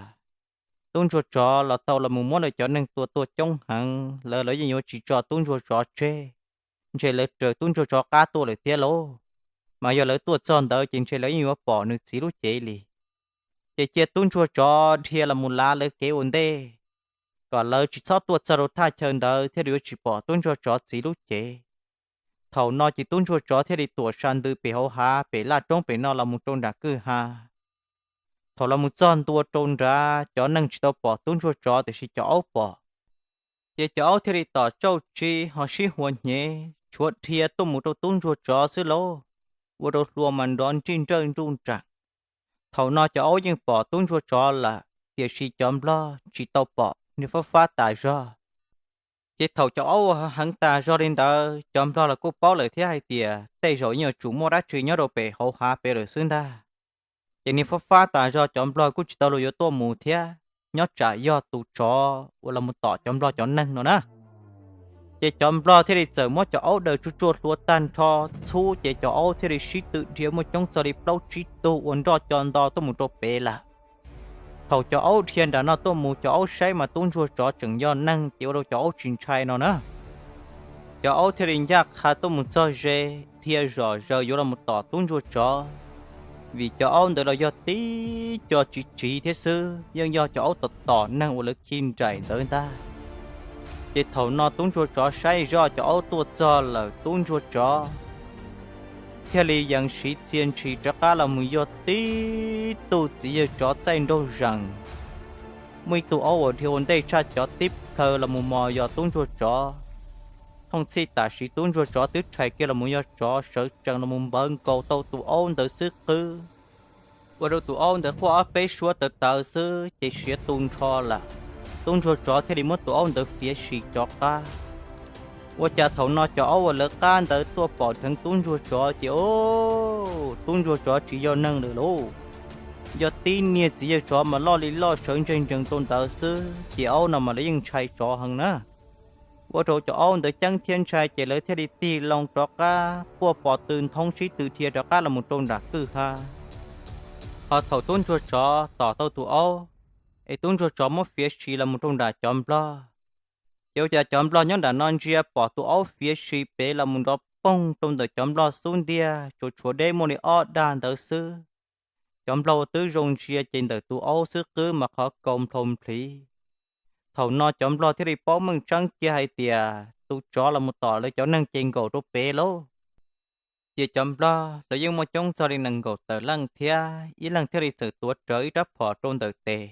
tub ntsuag tsov los tau los mus muab lawv cov neeg tua tuaj coob heev lawm, lawv yeej yuav tsis tso tub ntsuag tsov tseg, ntshe lawv raws tub ntsuag tsov qab tuaj lawm thiab lauj. Mas yog lawv tuaj txog ntawd ces ntshe lawv yeej yuav pom nws txiv lub cev li. Ces cia tub ntsuag tsov dhia los mus lav lawv kev ua ntej, kom lawv tsis txhob tuaj txog rau thaj chaw ntawd thiaj li yuav tsis pom tub ntsuag tsov txiv lub cev. Thaum no ces tub ntsuag tsov thiaj li tuam sa ntws pem hauv hav pem laj roob pem no los mus rau nram kwj ha. Thaum los mus txog ntua rau nrad cov neeg tsis tau pom tub ntsuag tsov tiam sis cov aub pom. Ces cov aub thiaj li tom tsauj tsi ho sib huas hnyev tshuav dhia tuaj mus rau tub ntsuag tsov xwb lauj, ua rau hlua mas nrov nrij nrawj nruj nreem. Thaum no cov aub yeej pom tub ntsuag tsov lawm tiam sis cov nplog tsis tau pom, niag fab fab tas zog. Ces thaum cov aub ua heev tas zog li ntawd cov nplog los kuj paub lawm thiab hais tias tej zaum yeej yuav tsum muaj dab tsi nyob rau pem hauv hav pem lawm xwb ntag. Ces niag fab fab tas zog cov nplog kuj tsis tau luag yuav tuaj mus thiab, nyob tsam yog tus tsov uas los mus tom cov nplog cov neeg no na. Ces cov nplog thiaj li txawm muab cov aub daws tsuj tsuaj hlua tag nrho txhub, ces cov aub thiaj li sib tw dhia muaj coob txog li plaub tsib tug ua nroj co nto tuaj mus rau pem lawm. Thaum cov aub dhia nram no tuaj mus, cov aub saib mas tub ntsuag tsov tseem yog neeg, ces ua rau cov aub tsis ntshai no na. Cov aub thiaj li ncaj qha tuaj mus txog ze, dhia zom zaws yuav los mus tom tub ntsuag tsov, vim cov aub ntawd los yog tib co tsiv tsiv thiab xwb, yeej yog cov aub tom tom neeg uas lawv khi nraim ntawd ntag. Ces thaum no tub ntsuag tsov saib zoj cov aub tuaj txog lawm, tub ntsuag tsov thiaj li yees siv txia ntshis rov qab los mus yog tib tug txiv yawg tsov txaij nraug zees. Muaj ib tug aub uas dhia ua ntej tshaj cov tib plhaw los mus mos yog tub ntsuag tsov. Thooj txhij tam sim tub ntsuag tsov twb rhais kiag los mus yog tsov sawv tsees los mus npawv nkaus tau tus aub ntawd xwb qwb, ua rau tus aub ntawd quaj ob peb suab tawv tawv xwb ces siav tu nrho lawm. Tub ntsuag tsov thiaj li muab tus aub ntawd fiav sim rov qab. Ua cas thaum no cov aub uas lawv qab ntawd tuaj pom dheev tub ntsuag tsov ces, o, tub ntsuag tsov tsis yog neeg lawm lauj. Yog tib niag txiv yawg tsov mas loj li loj sawv ntseg ntsees rau ntawd xwb, ces aub no mas lawv yeej ntshai tsov heev na. Ua rau cov aub ntawd ceeb thiab ntshai ces lawv thiaj li tig loo rov qab quaj pos tw nthoob sib tw dhia rov qab los mus rau nram kwj ha. Ho thaum tub ntsuag tsov tom tau tus aub, es tub ntsuag tsov muab fiav sim los mus rau nram cov nplog, ces ua cas cov nplog nyob nram no ntsia pom tus aub fiav sim pem los mus nrov poog rau ntawm cov nplog xub ntiag tsuas tshuav deb muaj li ob dag ntawd xwb. Cov nplog uas twb zoo ntsia ces ntawm tus aub xwb qwb mas qhov kaus nplhau nplhiv. Thaum no cov nplog thiaj li paub meej tseeb kiag hais tias tus tsov los mus tom lawv cov neeg ces nkaum rau pem lauj. Ces cov nplog lawv yeej muaj coob txog li nees nkaum tawm leej thiab, ib leeg thiaj li txawm tuav rawv ib rab phom rau ntawm tes.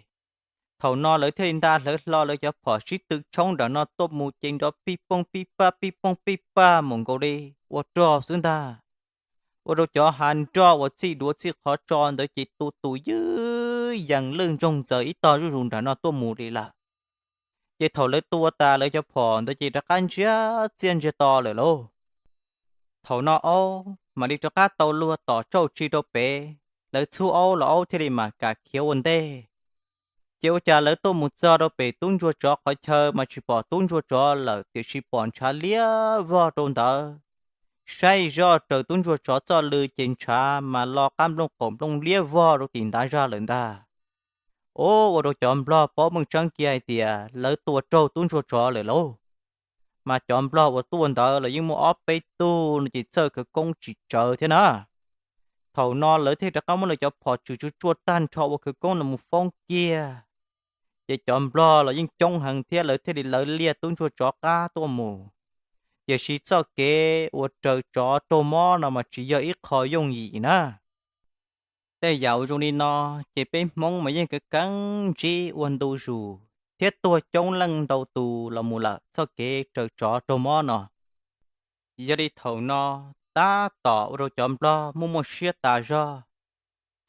Thaum no lawv thiaj li nta hlawv hlo lawv cov phom sib tw tshoob nram no tuaj mus ces nrov pij pooj pij paj pij pooj pij paj mus nkaus li ua rog xwb ntag. Ua rau cov hav nroj uas txij duav txij qhov tso ntawd ces tu tus ywj yees lwj ntsoog ntxaws ib tog zuj zus nram no tuaj mus li lawm. Ces thaum lawv tua tas lawv cov phom ntawd ces rov qab ntsiag txiaj ntsiag to lawm lauj. Thaum no aub mam li rov qab tau luag tom tsauj tsi rau pem, lawv txhub aub los aub thiaj li mam kam khiav ua ntej. Ces ua cas lawv tuaj mus txog rau pem tub ntsuag tsov qhov chaw mas tsis pom tub ntsuag tsov lawm, tiam sis pom ntshav liab vog rau ntawd. Saib zoj raws tub ntsuag tsov txoj lw ces ntshav mas lo qab nplooj qaum nplooj liab vog rau tim ntav zaj lawm ntag. Ua rau cov nplog paub meej tseeb kiag hais tias lawv tua raug tub ntsuag tsov lawm lauj. Mas cov nplog uas tuaj ntawd los yeej muaj ob peb tug no ces txawj khawv koob tsis tsawv thiab na. Thaum no lawv thiaj rov qab muab lawv cov phom tswm tsuj tsuaj tag nrho ua khawv koob no mus foob kiag. Ces cov nplog los yeej coob heev thiab lawv thiaj li lawv liaj tub ntsuag tsov qab tuaj mus. Tiam sis txoj kev uas raws tsov raug mob no mas tsis yog ib qho yooj yim na. Tej yam uas zoo li no ces peb Hmoob mas yeej keev keev ntsib ua ntu zus thiab tuag coob leej ntau tus los mus lawm txoj kev raws tsov raug mob no. Yog li thaum no tab tom ua rau cov nplog muaj muaj siab tas zog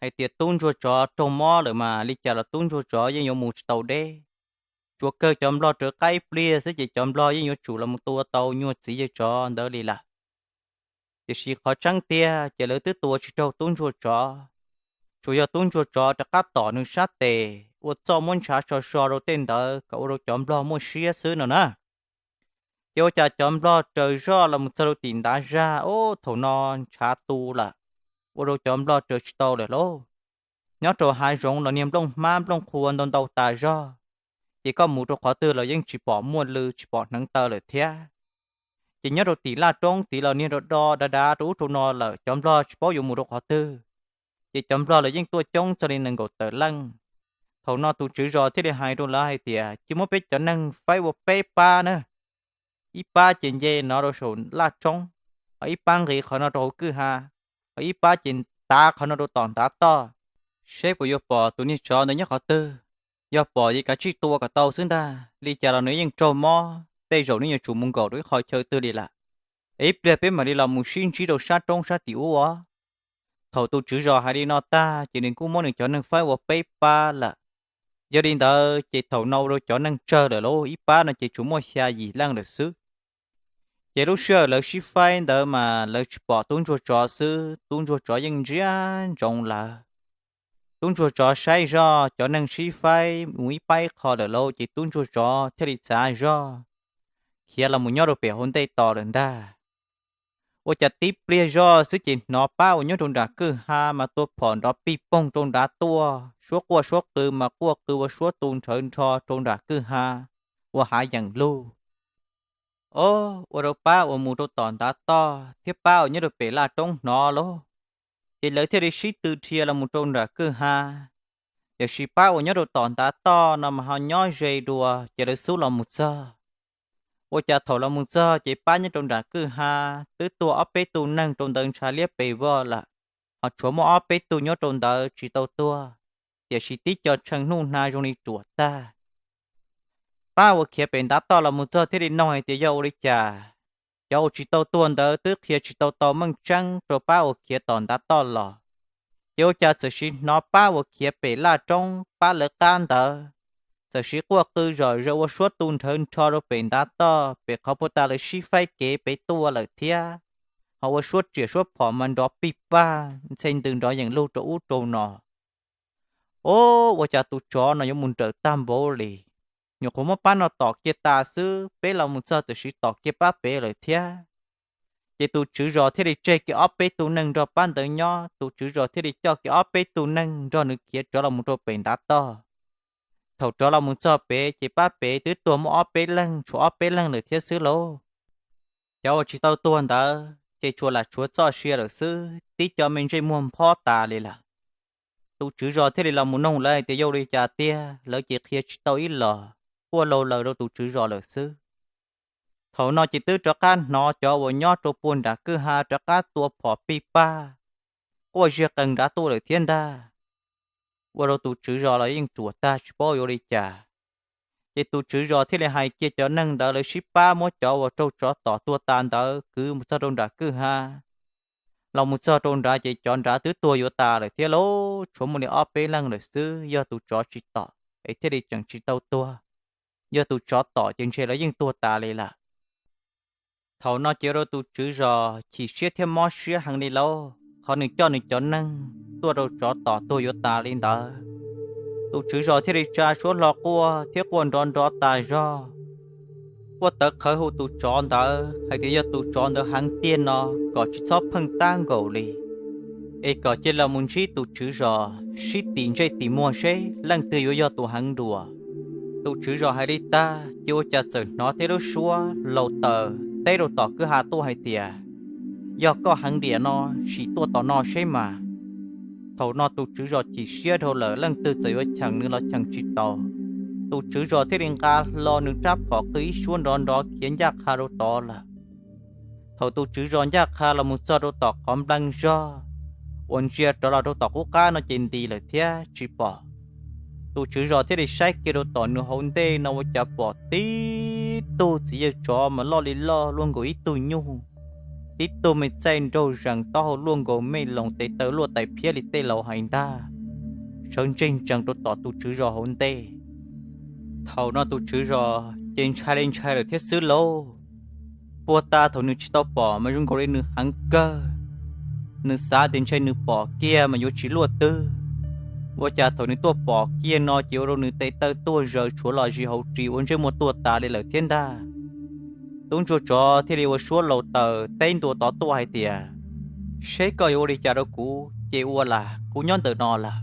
hais tias tub ntsuag tsov raug mob lawm mas li cas los tub ntsuag tsov yeej yuav mus tsis tau deb. Tsuas kawg cov nplog raws qab ib pliag xwb ces cov nplog yeej yuav tsum los mus tua tau nyuag txiv yawg tsov ntawd li lawm. Tiam sis qhov tseeb tiag ces lawv twb tua tsis raug tub ntsuag tsov, tsuas yog tub ntsuag tsov rov qab tom nws sab tes ua txoj muab ntshav so so rau tej ntawd kom ua rau cov nplog muaj siab xwb no na. Ces ua cas cov nplog raws zoj los mus txog rau tim ntav zaj, ub, thaum no ntshav tu lawm, ua rau cov nplog raws tsis tau lawm lauj. Nyob rau hav zoov los niag nplooj hmab nplooj qhua ntau ntau tas zog, ces koj mus rau qhov twg los yeej tsis pom muaj lw tsis pom hneev taw lawm thiab. Ces nyob rau tim laj roob tid los niag do do dav dav rau ub rau no lawm, cov nplog tsis paub yuav mus rau qhov twg. Ces cov nplog los yeej tuaj coob txog li nees nkaum tawm leej. Thaum no tus tswv zos thiaj li hais rau lawv hais tias cia muab peb cov neeg faib ua peb pab na. Ib pab ces nce no rau saum laj roob, ho ib pab nqis qhov no rau hauv kwj ha, ho ib pab ces tav qhov no rau tom ntav toj, seb puas yuav pom tus niag tsov ntawd nyob qhov twg. Yog pom ces kav tsij tua kom tau xwb ntag, li cas los nws yeej raug mob, tej zaum nws yuav tsum mus nkaum rau ib qho chaw twg li lawm. Ib pliag peb mam li los mus sib ntsib rau sab roob sab tim ub os. Thaum tus tswv zos hais li no tag ces nws kuj muab nws cov neeg faib ua peb pab lawm. Yog li ntawd ces thaum no ua rau cov neeg tsawg lawm lauj, ib pab no ces tsuas muaj xya yim leej lawm xwb. Ces lub sij hawm lawv sib faib ntawd mas lawv tsis pom tub ntsuag tsov xwb, tub ntsuag tsov yeej ntsia ntsoov lawv. Tub ntsuag tsov saib zoj cov neeg sib faib mus ib pab ib qho lawm lauj, ces tub ntsuag tsov thiaj li txav zog khiav los mus nyob rau pem hauv ntej tos lawm ntag. Ua cas tib pliag zoj xwb ces hnov pab uas nyob rau nram kwj ha mas tua phom nrov pij poog rau nrad tuaj, suab quaj suab qw mas quaj qw ua suab tu nrhawv nrho rau nram kwj ha, ua hav yeem lug. Ob, ua rau pab uas mus rau tom ntav toj thiab pab uas nyob rau pem laj roob hnov lauj, ces lawv thiaj li sib tw dhia los mus rau nram kwj ha. Tiam sis pab uas nyob rau tom ntav toj no mas ho nyob ze dua ces lawv xub los mus txog. Ua cas thaum los mus txog ces pab nyob rau nram kwj ha twb tuag ob peb tug neeg rau ntawd ntshav liab pes vog lawm, ho tshuav muaj ob peb tug nyob rau ntawd tsis tau tuag, tiam sis tib co tshee hnub hna zoo li ruam tag. Pab uas khiav pem ntav toj los mus txog thiaj li noog hais tias yog ua li cas cov uas tsis tau tuag ntawd twb qhia tsis tau tau meej tseeb rau pab uas khiav tom ntav toj los, ces ua cas txawm siv hnov pab uas khiav pem laj roob pab lawv qab ntawd txawm siv quaj qw zom zaws ua suab tu nrhawv nrho rau pem ntav toj pem qhov puag ta lawv sib faib kev pem tuaj lawm thiab, ho ua suab riam suab phom mas nrov pij paj ntxhe ntws nrov yeem lug rau ub rau no. Ob, ua cas tus tsov no yuav mus nrawm tag npaum li, nyuam qhuav muab pab no tom kiag tas xwb peb los mus txog txawm siv tom kiag pab pem lawm thiab. Ces tus tswv zos thiaj li tseg kiag ob peb tug neeg nrog pab ntawd nyob, tus tswv zos thiaj li coj kiag ob peb tug neeg nrog nws khiav rov los mus rau pem ntav toj. Thaum rov los mus txog pem ces pab pem twb tuag muaj ob peb leeg, tshuav ob peb leeg lawm thiab xwb lauj. Cov uas tsis tau tuag ntawd ces tsuas lam tshuav txoj sia lawm xwb, tib co me ntsej muag nphob tas li lawm. Tus tswv zos thiaj li los mus noog lawv hais tias yog ua li cas tiag, lawv ces qhia tsis tau ib los, quaj laug laws rau tus tswv zos lawm xwb. Thaum no ces twb rov qab hnov cov uas nyob rau puag nram kwj ha rov qab tua phom pij paj quaj ziag qees nrad tuaj lawm thiab ntag. Ua rau tus tswv zos los yeej ruam tag tsis paub yuav li cas. Ces tus tswv zos thiaj li hais kiag cov neeg ntawd lawv sib pab muab cov uas raug tsov tom tuag tas ntawd kwv mus txog rau nram kwj ha. Los mus txog rau nrad ces cov nrad twb tuag yuav tas lawm thiab lauj, tshuav muaj li ob peb leeg lawm xwb yog tus tsov tsis tom es thiaj li tseem tsis tau tuag. Yog tus tsov tom ces ntshe lawv yeej tuag tas li lawm. Thaum no ces ua rau tus tswv zos chim siab thiab mob siab heev li lauj, qhov nws coj nws cov neeg tuaj rau tsov tom tuag yuav tas li ntawd. Tus tswv zos thiaj li tsa suab hlo quaj thiab quaj nrov nrov tas zog, quaj tawv qhawv hu tus tsov ntawd hais tias yog tus tsov ntawd heev tiag no kom tsis txhob pheej tab nkaus li, es kom cia li los mus ntsib tus tswv zos sib tim ntsej tim muag seb leej twg yuav yog tus heev dua. Tus tswv zos hais li tag ces ua cas txawm hnov tej lub suab laus taws teb rau tom kwj ha tuaj hais tias, yog koj heev diam no, sim tuaj tom no seb mas. Thaum no tus tswv zos chim siab dhau lawm, leej twg txawm yuav cheem nws los cheem tsis tau. Tus tswv zos thiaj li nqa hlo nws rab phom qw ib suab nrov nrov khiav ncaj qha rau tod lawm. Thaum tus tswv zos ncaj qha los mus txog rau tom qhov nplees zog uas ntsia rov los rau tom qub qab no ces nti lawm thiab tsis pom. Tus tswv zos thiaj li saib kiag rau tom nws hauv ntej no ua cas pom tib tug txiv yawg tsov mas loj li loj luaj nkaus ib tug nyuj, tib tug me txaij nraug zees, taub hau luaj nkaus mej loos, tes taw luaj tais phiab li tej laus hais ntag, sawv ntseg ntsees rau tom tus tswv zos hauv ntej. Thaum no tus tswv zos ces ntshai li ntshai lawm thiab xwb lauj. Puag ta thaum nws tsis tau pom mas zoo nkaus li nws heev kawg, nws xav tias ntshe nws pom kiag mas yuav tsis luaj twg. Ua cas thaum nws tuaj pom kiag no ces ua rau nws tes taw tuaj zaws tshuav los zis hauv ris ua ntsej muag tuag tas li lawm thiab ntag. Tub ntsuag tsov thiaj li ua suab laus taws teb ntua tod tuaj hais tias, seb koj yuav ua li cas rau kuv ces ua las, kuv nyob ntawm no lawm.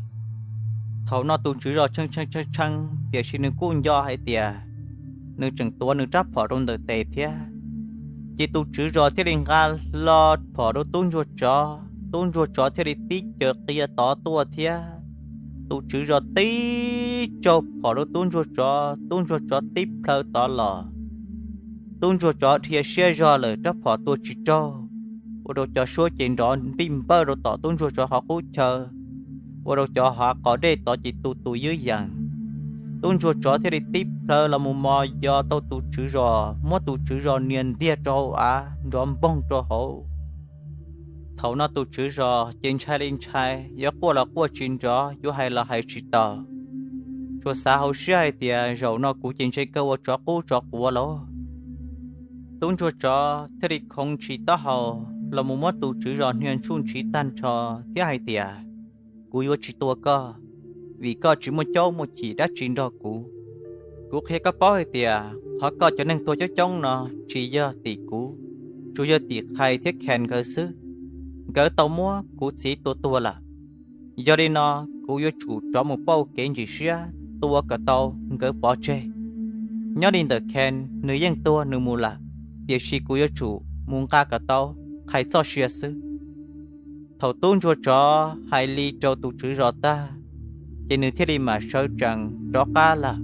Thaum no tus tswv zos tshee tshee tshee tshee tiam sis nws kuj nco hais tias nws tseem tuav nws rab phom rau ntawm tes thiab. Ces tus tswv zos thiaj li nqa hlo phom rau tub ntsuag tsov, tub ntsuag tsov thiaj li tib caws qia tod tuaj thiab. Tus tswv zos tib tsaug phom rau tub ntsuag tsov, tub ntsuag tsov tib plhaw tod los. Tub ntsuag tsov dhia siab zog lawm rab phom tua tsis raug, ua rau cov suab ces nrov npij npawj rau tom tub ntsuag tsov qhov qub chaw, ua rau cov hav qos dej tod ces tu tus ywb yees. Tub ntsuag tsov thiaj li tib plhaw los mus mos yos tau tus tswv zos, muab tus tswv zos nias ntiag rau hauv av nrov npoog rau hauv. Thaum no tus tswv zos ces ntshai li ntshai, yuav quaj los quaj tsis nrov, yuav hais los hais tsis tau. Tsuas xav hauv siab hais tias zaum no kuv ces ntshe kawg ua tsov qub tsov quav lauj. Tub ntsuag tsov thiaj li khoov ntshis taub hau los mus muab tus tswv zos hnia ntshuj ntshiv tag nrho thiab hais tias, kuv yuav tsis tua koj, vim koj tsis muaj caub muaj chim dab tsi nrog kuv. Kuv qhia koj paub hais tias qhov koj cov neeg tuag coob coob no tsis yog tim kuv, tsuas yog tim Qhais thiab Khen nkawd xwb. Nkawd tau muab kuv txiv tua tuag lawm. Yog li no, kuv yuav tsum rov mus pauj kev ntsim siab tua kom tau nkawd pov tseg. Nyob li ntawm Khen, nws yeej tuag nws mus lawm, tiam sis kuv yuav tsum mus nqa kom tau Qhais txoj sia xwb. Thaum tub ntsuag tsov hais li rau tus tswv zos tag, ces nws thiaj li mam sawv tsees rov qab lawm.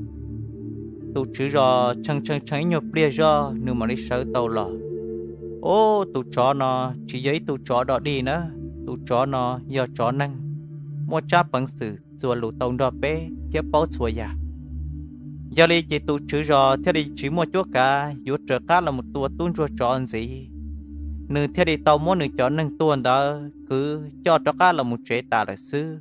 Tus tswv zos tshee tshee tshee ib nyuag pliag zog nws mam li sawv tau los. Ub, tus tsov no tsis yog ib tug tsov dog dig na, tus tsov no yog tsov neeg, muaj tsab peev xwm txuas lus tau nrog peb thiab paub txhua yam. Yog li ces tus tswv zos thiaj li tsis muaj cuab kav yuav raws qab los mus tua tub ntsuag tsov ntxiv. Nws thiaj li tau muab nws cov neeg tuag ntawd kwv coj rov qab los mus tsev tas lawm xwb.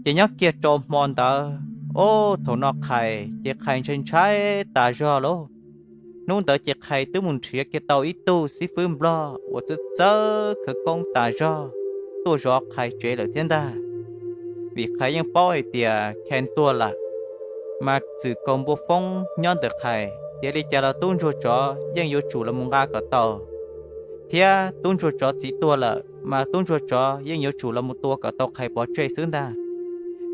Ces nyob kiag rau hmo ntawd, ub, thaum no Qhais ces Qhais ntshai ntshai tas zog lauj. Hnub ntawd ces Qhais twb mus nrhiav kiag tau ib tug xib fwb nplog uas txawj txawj khawv koob tas zog tuaj zov Qhais tsev lawm thiab ntag. Vim Qhais yeej paub hais tias Khen tuag lawm, mas txwm kaus npua foob nyob ntawm Qhais, tias li cas los tub ntsuag tsov yeej yuav tsum los mus nqa kom tau, thiab tub ntsuag tsov txiv tuag lawm mas tub ntsuag tsov yeej yuav tsum los mus tua kom tau Qhais pov tseg xwb ntag.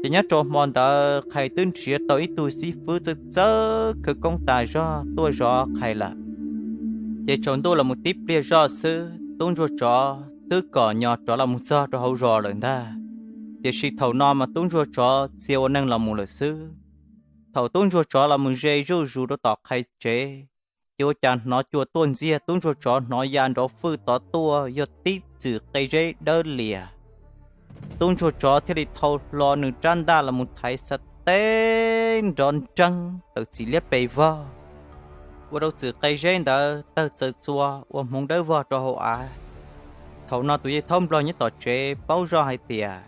Ces nyob rau hmo ntawd Qhais twb nrhiav tau ib tug xib fwb txawj txawj khawv koob tas zog tuaj zov Qhais lawm. Ces tsaus ntuj los mus tib pliag zoj xwb, tub ntsuag tsov twb kom nyo rov los mus txog rau hauv zos lawm ntag. Tiam sis thaum no mas tub ntsuag tsov txia ua neeg los mus lawm xwb. Thaum tub ntsuag tsov los mus ze zuj zus rau tom Qhais tsev, Ces ua cas hnov cua tuaj ntxiag, tub ntsuag tsov hnov ya nrov fwj tod tuaj yog tib txwm qe zeb dawb lias. Tub ntsuag tsov thiaj li thau hlo nws rab ntaj los mus thaiv xav teb nrov nreeb tawm txim liab pes vog, ua rau txwm qe zeb ntawd tawg txaws txua ua hmoov dawb vog rau hauv av. Thaum no tus yawg thaub nplog nyob tom tsev paub zoj hais tias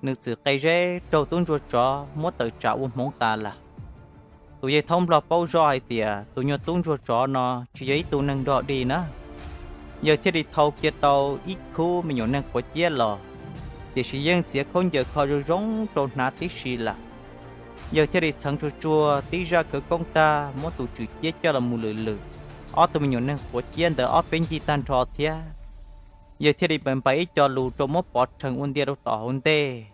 nws txwm qe zeb raug tub ntsuag tsov muab tawm tsam ua hmoov tas lawm. Tus yawg thaub nplog paub zoj hais tias tus nyuag tub ntsuag tsov no tsis yog ib tug neeg nrog dig na. Yawg thiaj li thau kiag tau ib khub me nyuam neeg quav ciab los, tiam sis yeej txiav khaub ncaws kho zoo zoo rau hnav tib si lawm. Yawg thiaj li txheev tsuag tsuag tib zaj khawv koob tag muab tus tswm ciab coj los mus lwm lwm, ob tug me nyuam neeg quav ciab ntawd ob peb ncig tag nrho thiab. Yawg thiaj li npais npais ib co lus rau muab pov rhees ua ntia rau tom hauv ntej.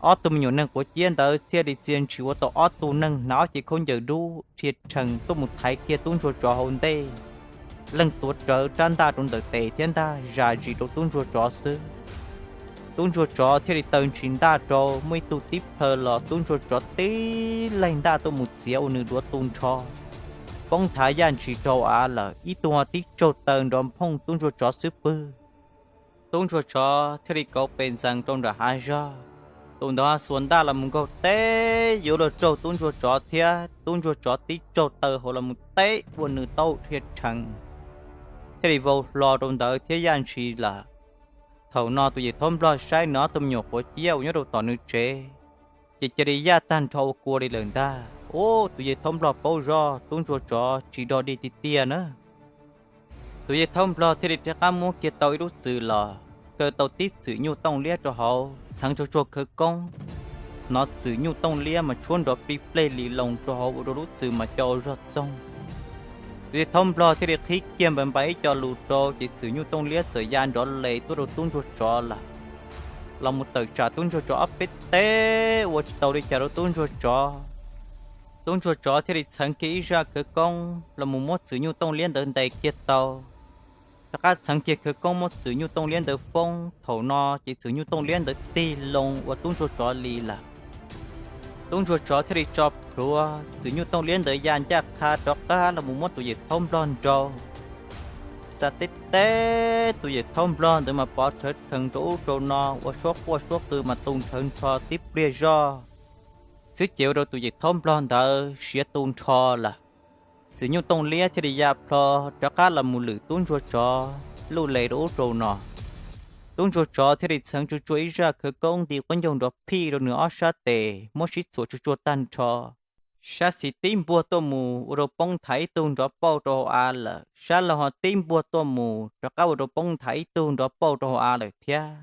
Ob tug me nyuam neeg quav ciab ntawd thiaj li txia ntshis ua tau ob tug neeg hnav ob cev khaub ncaws dub rhia rhees tuaj mus thaiv kiag tub ntsuag tsov hauv ntej. Leej tuav rawv rab ntaj rau ntawm tes thiab ntaj zam zis rau tub ntsuag tsov xwb. Tub ntsuag tsov thiaj li taw ntshis ntaj rau, muaj ib tug tib plhaw los tub ntsuag tsov tib laig ntaj tuaj mus txiav ua nws duav tu nrho, poob nthav yaj ntshis rau av lawm. Ib tug ho tib tsaug taw nrov nphooj tub ntsuag tsov xub pwg. Tub ntsuag tsov thiaj li kauv pes ntxees rau nram hav zog. Tus ntawd xuas ntaj los mus nkaug teb yuav luag raug tub ntsuag tsov thiab tub ntsuag tsov tib tsaug taw hauv los mus teb ua nws taub hau rhia rhees, thiaj li vau hlo rau ntawd thiab yaj ntshis lawm. Thaum no tus yawg thaub nplog saib nws ob tug me nyuam quav ciab uas nyob rau tom nws tsev, ces cia li yaj tag nrho ua kua li lawm ntag. Ub, tus yawg thaub nplog paub zoj tub ntsuag tsov tsis dog dig tiag tiag na. Tus yawg thaub nplog thiaj li rov qab muab kiag tau ib lub txwm los kaw tau tib txwm nyuj tooj liab rau hauv, txheev tsuag tsuag khawv koob, hnov txwm nyuj tooj liab mas tshuab nrov plig pleg li loos rau hauv ua rau lub txwm mas co zog txoog. Tus yawg thaub nplog thiaj li qhib kiag npais npais ib co lus rau ces txwm nyuj tooj liab txawm ya nrov les tuaj rau tub ntsuag tsov lawm, los mus tawm tsam tub ntsuag tsov ob peb teg ua tsis tau li cas rau tub ntsuag tsov. Tub ntsuag tsov thiaj li txheev kiag ib zaj khawv koob los mus muab txwm nyuj tooj liab ntawd ntes kiag tau, rov qab txheev kiag khawv koob muab txwm nyuj tooj liab ntawd foob. Thaum no ces txwm nyuj tooj liab ntawd tig loo ua tub ntsuag tsov li lawm. Tub ntsuag tsov thiaj li tso plhuav txwm nyuj tooj liab ntawd ya ncaj qha rov qab los mus muab tus yawm thaub nplog nrau. Xav teb teb tus yawm thaub nplog ntawd mas pov rhawv rhees rau ub rau no ua suab quaj suab qw mas tu nrhawv nrho tib pliag zoj, xwb ces ua rau tus yawm thaub nplog ntawd siav tu nrho lawm. Txwm nyuj tooj liab thiaj li ya plho rov qab los mus lwm tub ntsuag tsov luj le rau ub rau no. Tub ntsuag tsov thiaj li txheev tsuag tsuag ib zaj khawv koob nti quab ncaug nrov phij rau nws ob sab tes muab sib txuas tsuag tsuag tag nrho. Sab xis tib npuag tuaj mus ua rau poob nthav ib tug nrov pauj rau hauv av lawm, sab laug ho tib npuag tuaj mus rov qab ua rau poob nthav ib tug nrov pauj rau hauv av lawm thiab.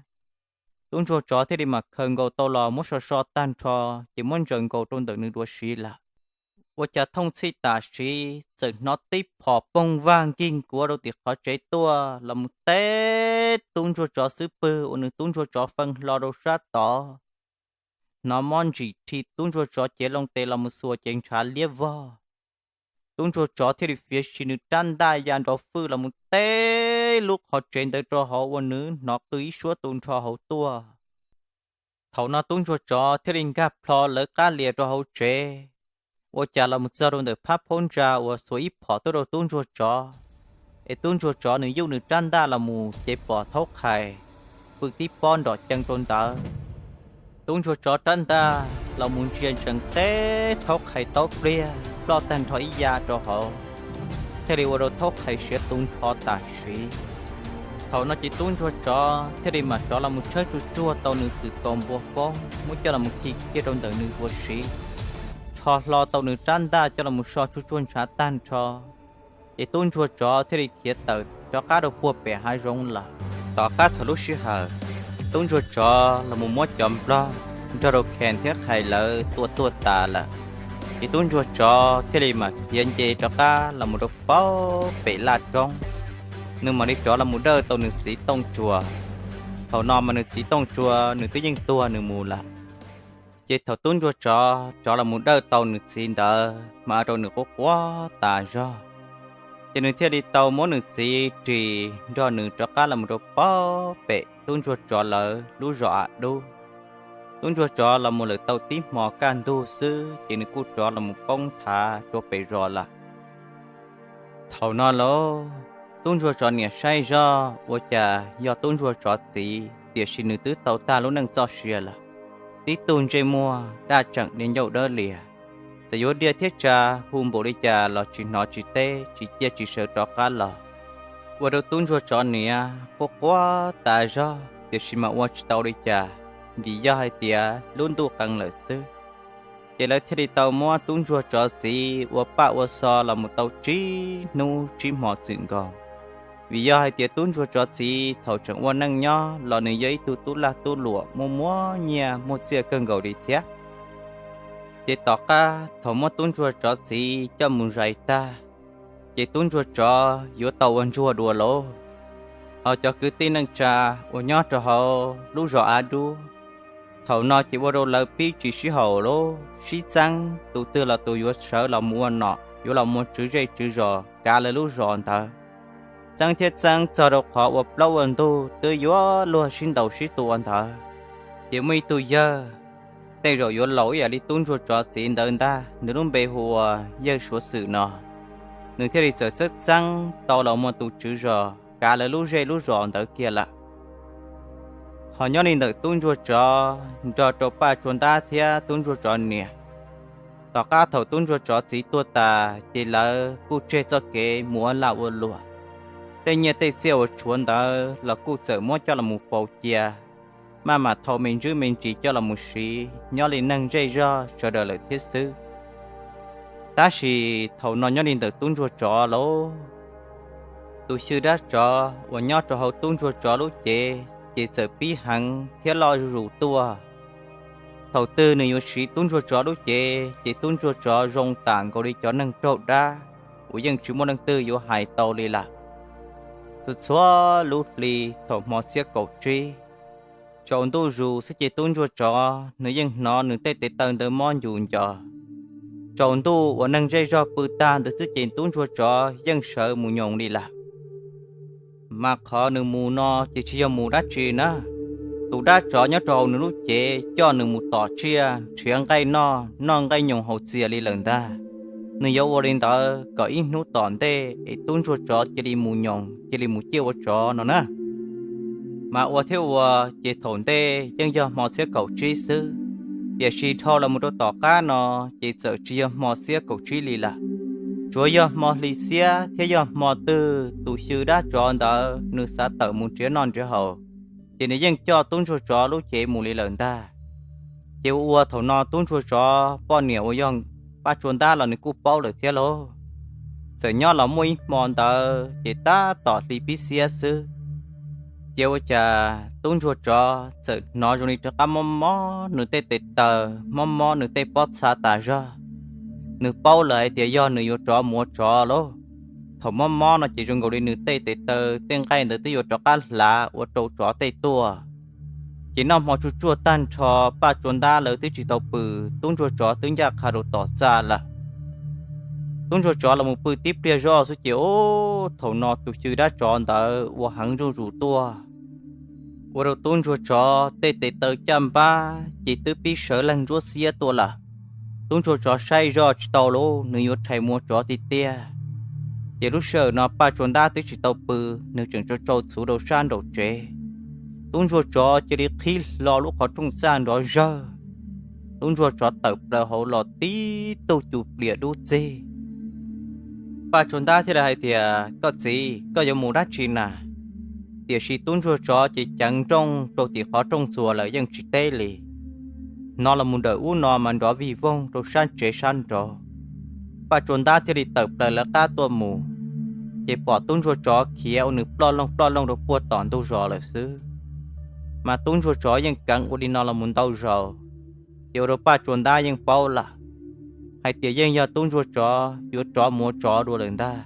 Tub ntsuag tsov thiaj li mam khaws nkaus tau los muab so so tag nrho ces muab ntsaws nkaus rau ntawm nws dua siv lawm. Ua cas thooj txhij tam sim txawm hnov tib phom poog vag nkig nkuav rau tim qhov tsev tuaj los mus teb tub ntsuag tsov xub pwg ua nws tub ntsuag tsov fee hlo rau sab tod. Hnov mob ntsim rhi tub ntsuag tsov cev loo tes los mus xuas ces ntshav liab vog. Tub ntsuag tsov thiaj li fiav sis nws rab ntaj ya nrov fwj los mus teb lub qhov tsev ntawd rau hauv ua nws hnov qw ib suab tu nrho hauv tuaj. Thaum no tub ntsuag tsov thiaj li nkag plho lawv qab lias rau hauv tsev. Ua cas los mus txog rau ntawm phab phaub ntsa uas xuas ib phom tuaj rau tub ntsuag tsov, es tub ntsuag tsov nws yuj nws rab ntaj los mus ces pom thaub qhais pw tib pob nrom cees rau ntawd. Tub ntsuag tsov rab ntaj los mus ntsia ntsees teb thaub qhais taub pliag ploj tag nrho ib ya rau hauv, thiaj li ua rau thaub qhais siav tu nrho tam sim. Thaum no ces tub ntsuag tsov thiaj li mam rov los mus tshawb tsuag tsuag tau nws txwm kaus npua foob muab coj los mus khi kiag rau ntawm nws dua siv, rho hlo tau nws rab ntaj coj los mus so tsuag tsuag ntshav tag nrho. Ces tub ntsuag tsov thiaj li khiav tawm rov qab rau puag pem hav zoov lawm. Tom qab thaum lub sij hawm tub ntsuag tsov los mus muab cov nplog nrog rau Khees thiab Qhais lawv tua tuag tas lawm, ces tub ntsuag tsov thiaj li mam khiav nce rov qab los mus rau puag pem laj roob. Nws mam li rov los mus dawj tau nws txiv Tooj Tsuas. Thaum no mas nws txiv Tooj Tsuas nws twb yeej tuag nws mus lawm. Ces thaum tub ntsuag tsov rov los mus dawj tau nws txiv ntawd mas ua rau nws quaj quaj tas zog. Ces nws thiaj li tau muab nws txiv ris nrog nws rov qab los mus rau puag pem tub ntsuag tsov lawv lub zos Av Dub. Tub ntsuag tsov los mus lawm tau tib hmo kaj ntug xwb ces nws kuj rov los mus poob thav rau pem zos lawm. Thaum no lauj, tub ntsuag tsov niam saib zoj ua cas yog tub ntsuag tsov txiv, tiam sis nws twb tau tag lub neej txoj sia lawm, tib tug ntsej muag daj tseem li ncauj dawb lias. Txawm yuav diaj thiab tsa, hu npaum li cas los tsis hnov tsis teb, tsis ciaj tsis sawv rov qab los. Ua rau tub ntsuag tsov niam quaj quaj tas zog, tiam sis mas ua tsis tau li cas, vim yog hais tias lub ntuj qee lawm xwb. Ces lawv thiaj li tau muab tub ntsuag tsov txiv ua paj ua xo los mus tau tsib hnub tsib hmo txwm nkaus. Vim yog hais tias tub ntsuag tsov txiv thaum tseem ua neej nyob los nws yog ib tug tub lag tub luam muaj muaj nyiaj muaj txiaj kawg nkaus li thiab. Ces tom qab thaum muab tub ntsuag tsov txiv coj mus zais tag, ces tub ntsuag tsov yuav tau ua ntsuag dua lauj. Ho cov kwv tij neej tsa uas nyob rau hauv lub zos Av Dub, thaum no ces ua rau lawv pib tsis sib haum lauj, sib txeeb tus twg los tus yuav sawv los mus ua nom, yuav los mus tswv zej tswv zos kav lawv lub zos ntawd. Txeeb thiab txeeb txog rau qhov ua plaub ua ntug twb yuav luag sib ntaus sib tua ntawd, ces muaj ib tug yawg, tej zaum yuav laus ib yam li tub ntsuag tsov txiv ntawd ntag, nws lub npe hu ua yawg Suav Xwm no. Nws thiaj li txawm txeeb txeeb tau los mus tus tswv zos kav lawv lub zej lub zos ntawd kiag lawm. Ho nyob li ntawm tub ntsuag tsov nrog rau Paj Tsua Ntab thiab tub ntsuag tsov niam, tom qab thaum tub ntsuag tsov txiv tuag tas ces lawv kuj tseg txoj kev mus ua lag ua luam. Tej nyiaj tej txiaj uas tshuav ntawd los kuj txawm muab coj los mus faus cia, maj mam thau me ntsis me ntsis coj los mus siv nyob li neeg zej zog sawv daws lawm thiab xwb. Tab sis thaum no nyob li ntawm tub ntsuag tsov lauj, tus xyw dab tsov uas nyob rau hauv tub ntsuag tsov lub cev ces txawm pib heev thiab loj zuj zus tuaj. Thaum twg nws yuav siv tub ntsuag tsov lub cev ces tub ntsuag tsov zoo tam nkaus li cov neeg raug dab uas yeej tsis muaj leej twg yuav hais tau li lawm. Txhua txhua lub hli thaum hmo xiab kaum tsib, tsaus ntuj zus xwb ces tub ntsuag tsov nws yeej hnov nws tej tes taw ntawd mob ncus nco. Tsaus ntuj uas neeg zej zog pw tag ntawd xwb ces tub ntsuag tsov yeej sawv mus nyoos li lawm. Mas qhov nws mus no ces tsis yog mus dab tsi na, tus dab tsov nyob rau hauv nws lub cev coj nws mus tom tsiaj nrhiav nqaij noj, noj nqaij nyoos haus txias li lawm ntag. Nws yuav ua li ntawd kom ib hnub tom ntej es tub ntsuag tsov cia li mus nyoos cia li mus ciaj ua tsov no na. Mas ua thiab ua, ces thaum ntej yeej yog hmo xiab kaum tsib xwb, tiam sis dhau los mus rau tom qab no ces txawm tsis yog hmo xiab kaum tsib li lawm, tsuav yog hmo hli xiab thiab yog hmo twg tus xyw dab tsov ntawd nws xav tawm mus nrhiav noj nrhiav haus, ces nws yeej coj tub ntsuag tsov lub cev mus li lawm ntag. Ces ua ua thaum no tub ntsuag tsov poj niam uas yog Paj Tsua Ntab los nws kuj paub lawm thiab lauj. Txawm nyob los muaj ib hmo ntawd ces tab tom hli pib xiab xwb, ces ua cas tub ntsuag tsov txawm hnov zoo li rov qab mob mob nws tej tes taw, mob mob nws tej pob txha tas zog. Nws paub lawm hais tias yog nws yuav rov mus ua tsov lauj. Thaum mob mob no ces zoo nkaus li nws tej tes taw tej nqaij ntawd twb yuav rov qab hlav ua rau tsov tej tuaj. Ces noj hmo tsuj tsuaj tag nrho, Paj Tsua Ntab lawv twb tsis tau pw, tub ntsuag tsov twb ncaj qha rau tom txaj lawm. Tub ntsuag tsov los mus pw tib pliag zoj xwb ces ub, thaum no tus xyw dab tsov ntawd ua heev zuj zus tuaj, ua rau tub ntsuag tsov tej tes taw caj npab ces twb pib sawv leeg ntsuab xiab tuaj lawm. Tub ntsuag tsov saib zoj tsis tau lauj, nws yuav rhais mus ua tsov tiag tiag. Ces lub sij hawm no Paj Tsua Ntab twb tsis tau pw, nws tseem tsau tsau txhuv rau sab nraum tsev. Tub ntsuag tsov cia li qhib hlo lub qhov rooj txaj nrov zawg. Tub ntsuag tsov tawm plaws hauv los tib tug cus plias dub txig. Paj Tsua Ntab thiaj li hais tias, koj txiv, koj yuav mus dab tsi na? Tiam sis tub ntsuag tsov ces ceev nrooj rau tim qhov rooj txuas lawm yeej tsis teb li. Hnov los mus ntawm ub no mas nrov vij voog rau sab tsev sab nraud. Paj Tsua Ntab thiaj li tawm plaws lawv qab tuaj mus, ces pom tub ntsuag tsov khiav ua nws ploj loog ploj loog rau puag tom ntug zos lawm xwb. Mas tub ntsuag tsov yeej keev ua li no los mus ntau zaus, ces ua rau Paj Tsua Ntab yeej paub lawm hais tias yeej yog tub ntsuag tsov yuav rov mus ua tsov dua lawm ntag.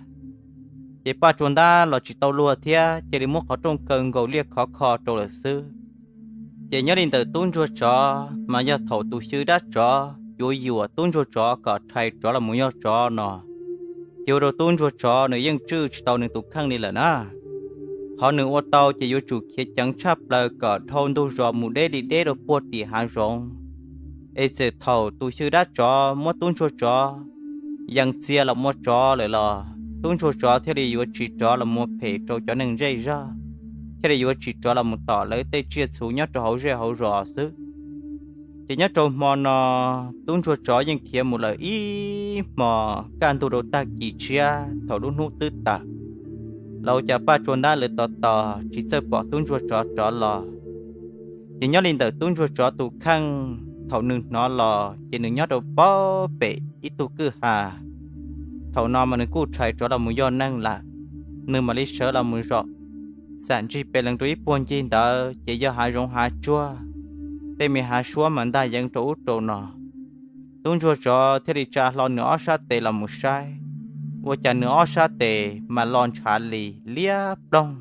Ces Paj Tsua Ntab los tsis tau luag thiab, cia li muab qhov rooj kaw nkaus liaj khov kho rau lawm xwb. Ces nyob li ntawm tub ntsuag tsov mas yog thaum tus xyw dab tsov yuav yuam tub ntsuag tsov kom rhais rov los mus yog tsov no, ces ua rau tub ntsuag tsov nws yeej tswj tsis tau nws tus kheej li lawm na. Qhov nws ua tau ces yuav tsum khiav ceev tshaj plaws kom dhau ntug zos mus deb li deb rau puag tim hav zoov. Es txawm thaum tus xyw dab tsov muab tub ntsuag tsov yees txia los mus ua tsov lawm los tub ntsuag tsov thiaj li yuav tsis rov los mus phem rau cov neeg zej zog, thiaj li yuav tsis rov los mus tom lawv tej tsiaj txhu nyob rau hauv zej hauv zos xwb. Ces nyob rau hmo no, tub ntsuag tsov yeej khiav mus lawm ib hmos kaj ntug rau tag kis tshiab thaum lub hnub twb tawm, los ua cas Paj Tsua Ntab lawv tos tos tsis txawj pom tub ntsuag tsov rov los. Ces nyob li ntawm tub ntsuag tsov tus kheej, thaum nws hnov los ces nws nyob rau pem ib tug kwj ha. Thaum no mas nws kuj rhais rov los mus yog neeg lawm, nws mam li sawv los mus zaum xam ntsis pem lees rau ib puag ncig ntawd ces yog hav zoov hav tsuag, tej me hav suab mas ntaj yeev rau ub rau no. Tub ntsuag tsov thiaj li tsa hlo nws ob sab tes los mus saib, ua cas nws ob sab tes mas lo ntshav li liab ploog.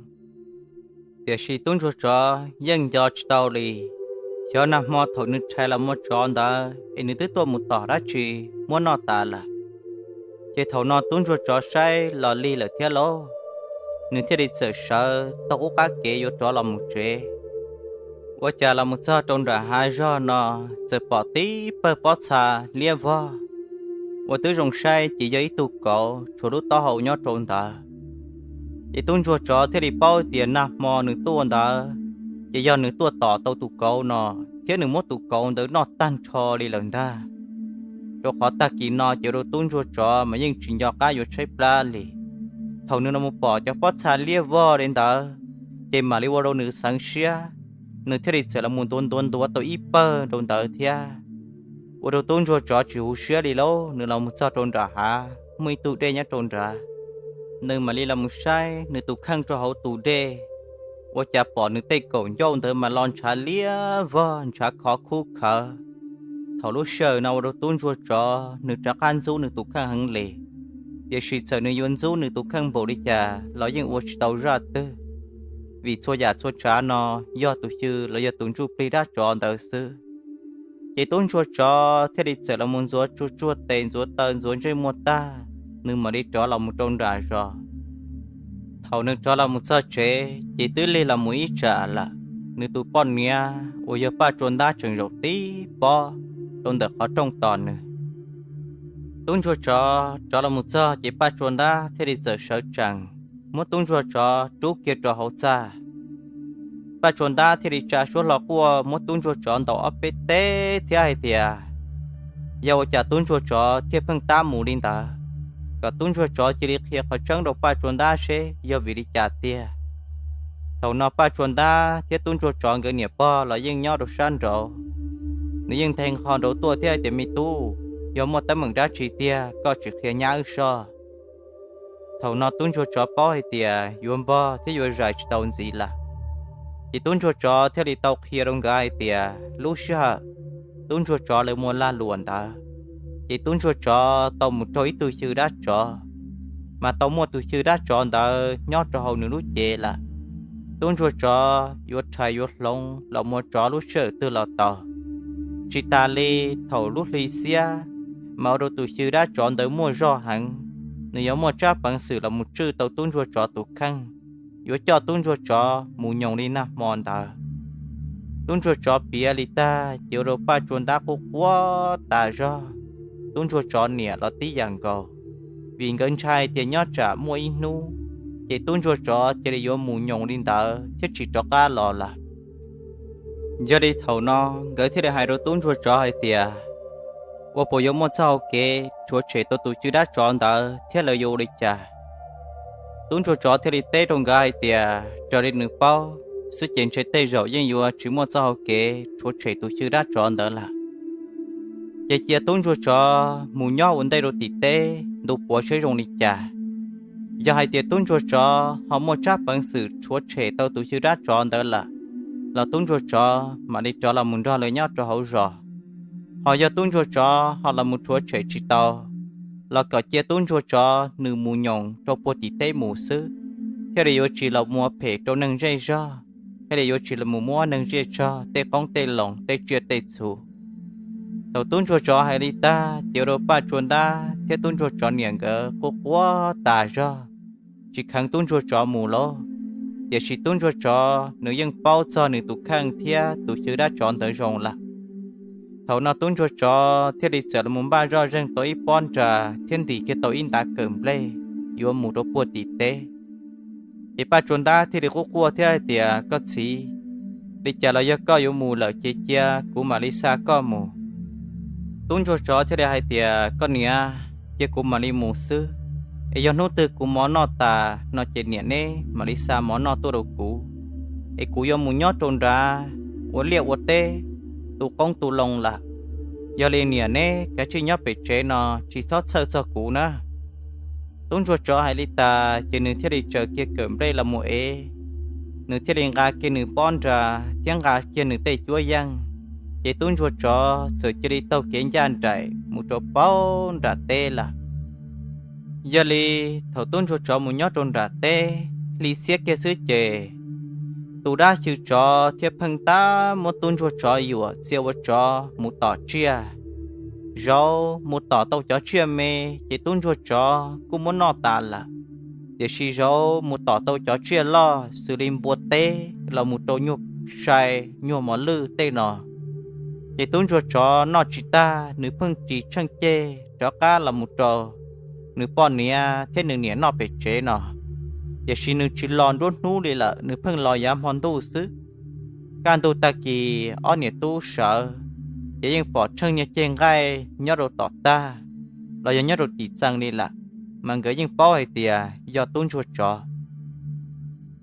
Tiam sis tub ntsuag tsov yeej nco tsis tau li, xyov nag hmo thaum nws rhais los muaj tsov ntawd es nws twb tuaj mus tom dab tsi muab noj tas lawm. Ces thaum no tub ntsuag tsov saib los lig lawm thiab lauj, nws thiaj li txawm sawv taug qub qab kev yuav rov los mus tsev. Ua cas los mus txog rau nram hav zog no, txawm pom tib pawg pob txha liab vog, ua twb zoo saib ces yog ib tug kauv tshuav lub taub hau nyob rau ntawd. Ces tub ntsuag tsov thiaj li paub tias nag hmo nws tuaj ntawd, ces yog nws tuaj tom tau tus kauv no, thiab nws muab tus kauv ntawd noj tag nrho li lawm ntag. Rau qhov tag kis no ces ua rau tub ntsuag tsov mas yeej tsis nco qab yuav tshaib plab li. Thaum nws los mus pom cov pob txha liab vog li ntawd, ces mam li ua rau nws xeev siab, nws thiaj li txawm los mus ntuav ntuav ntuav tau ib pawg rau ntawd thiab. Ua rau tub ntsuag tsov tsis huv siab li lauj, nws los mus txog rau nram hav muaj ib tug dej nyob rau nrad. Nws mam li los mus saib nws tus kheej rau hauv tus dej, ua cas pom nws tej kaum ncauj ntawd mas lo ntshav liab vog ntshav khov khub khawv. Thaum lub sij hawm no ua rau tub ntsuag tsov nws rov qab ntxub nws tus kheej heev li. Tiam sis txawm nws yuav ntxub nws tus kheej npaum li cas los yeej ua tsis tau zaj twg, vim txhua yam txhua tsav no yog tus xyw los yog tus ntsuj plig dab tsov ntawd xwb. Ces tub ntsuag tsov thiaj li txawm los mus ntxuav tsuag tsuag tes ntxuav taw ntxuav ntsej muag tag, nws mam li rov los mus rau nram zos. Thaum nws rov los mus txog tsev ces twb lig los mus ib tsam lawm, nws tus poj niam uas yog Paj Tsua Ntab tseem zaum tib pob rau ntawm qhov rooj tos nws. Tub ntsuag tsov rov los mus txog ces Paj Tsua Ntab thiaj li txawm sawv tsees, muab tub ntsuag tsov rub kiag rau hauv txaj. Paj Tsua Ntab thiaj li tsa suab hlo quaj muab tub ntsuag tsov ntaus ob peb teg thiab hais tias, yog ua cas tub ntsuag tsov thiaj pheej tab mus li ntawd, kom tub ntsuag tsov cia li qhia qhov tseeb rau Paj Tsua Ntab seb yog vim li cas tiag. Thaum no Paj Tsua Ntab thiab tub ntsuag tsov nkawd niam pog los yeej nyob rau sab nraud. Nws yeej nthe nqho nraud tuaj thiab hais tias, me tub, yog muaj teeb meem dab tsi tiag koj tsis qhia nyab wb soj? Thaum no tub ntsuag tsov paub hais tias yuav npog thiab yuav zais tsis tau ntxiv lawm. Ces tub ntsuag tsov thiaj li tau qhia rau nkawd hais tias lub sij hawm tub ntsuag tsov lawv muaj lag luam ntawd, ces tub ntsuag tsov tau mus raug ib tug xyw dab tsov, mas tau muaj tus xyw dab tsov ntawd nyob rau hauv nws lub cev lawm. Tub ntsuag tsov yuav rhais yuav hloov los mus tsov lub sij hawm twg los tau. Tsis tas li, thaum lub hli xiab mas ua rau tus xyw dab tsov ntawd muaj zog heev, nws yuav muaj tsab peev xwm los mus tswj tau tub ntsuag tsov tus kheej, yuav coj tub ntsuag tsov mus nyoos li nag hmo ntawd. Tub ntsuag tsov piav li tag ces ua rau Paj Tsua Ntab quaj quaj tas zog, tub ntsuag tsov niam los tib yam nkaus, vim nkawd ntshai tias nyob tsam muaj ib hnub ces tub ntsuag tsov cia li yuav mus nyoos li ntawd thiab tsis rov qab los lawm. Yog li thaum no nkawd thiaj li hais rau tub ntsuag tsov hais tias, ua puas yuav muaj txoj hau kev rhuav tshem tau tus xyw dab tsov ntawd thiab lawv yuav ua li cas? Tub ntsuag tsov thiaj li teb rau nkawd hais tias raws li nws paub xwb ces ntshe tej zaum yeej yuav tsis muaj txoj hau kev rhuav tshem tus xyw dab tsov ntawd lawm. Ces cia tub ntsuag tsov mus nyob ua ntej rau tim teb ntu puav seb zoo li cas. Yog hais tias tub ntsuag tsov ho muaj tsab peev xwm rhuav tshem tau tus xyw dab tsov ntawd lawm, los tub ntsuag tsov mam li rov los mus nrog lawv nyob rau hauv zos. Ho yog tub ntsuag tsov ho los mus rhuav tshem tsis tau, los kom cia tub ntsuag tsov nws mus nyoos rau puag tim teb mus xwb, thiaj li yuav tsis los mus ua phem rau neeg zej zog, thiaj li yuav tsis los mus muab neeg zej zog tej qoob tej loo tej tsiaj tej txhu. Thaum tub ntsuag tsov hais li tag ces ua rau Paj Tsua Ntab thiab tub ntsuag tsov niam nkawd quaj quaj tas zog, tsis kheev tub ntsuag tsov mus lauj. Tiam sis tub ntsuag tsov nws yeej paub txog nws tus kheej thiab tus xyw dab tsov ntawd zoo lawm. Thaum no tub ntsuag tsov thiaj li txawm los mus npaj zoj zeeg tau ib pob nra thiab ntim kiag tau ib ntav kawm nplej, yuav mus rau puag tim teb. Ces Paj Tsua Ntab thiaj li quaj quaj thiab hais tias, Koj txiv, li cas los yog koj yuav mus lawm ces cia kuv mam li xa koj mus. Tub ntsuag tsov thiaj li hais tias, Koj niam, cia kuv mam li mus xwb, es yog hnub twg kuv mov noj tas no ces niam neb mam li xa mov noj tuaj rau kuv, es kuv yuav mus nyob rau nrad ua liaj ua teb, tu qoob tu loo lawm. Yog li niam neb kav tsij nyob pem tsev no, tsis txhob txhawj txog kuv na. Tub ntsuag tsov hais li tas ces nws thiaj li tsaws kiag kawm nplej los mus ev, nws thiaj li nqa kiag nws pob nra thiab nqa kiag nws tej cuab yeej, ces tub ntsuag tsov txawm cia li taug kev ncaj nraim mus rau puag nram teb lawm. Yog li thaum tub ntsuag tsov mus nyob rau nram teb, hli xiab kiag xwb ces tus dab xyw tsov thiaj pheej tab muab tub ntsuag tsov yuam txia ua tsov mus tom tsiaj. Zaum mus tom tau cov tsiaj me, ces tub ntsuag tsov kuj muab noj tas lawm. Tiam sis zaum mus tom tau cov tsiaj loj xws li npua teb los mus rau nyuag sai, nyuag mos lwj tej no, ces tub ntsuag tsov noj tsis tag, nws pheej ris tsheej ceg rov qab los mus rau nws poj niam thiab nws niam noj pem tsev no. Tiam sis nws tsis los nruab hnub li lawm, nws pheej los yav hmo ntuj xwb. Kaj ntug tag kis ob niam tub sawv, ces yeej pom tsheej niag ceg nqaij nyob rau tom tag los yog nyob rau tim txee li lawm, mas nkawd yeej paub hais tias yog tub ntsuag tsov.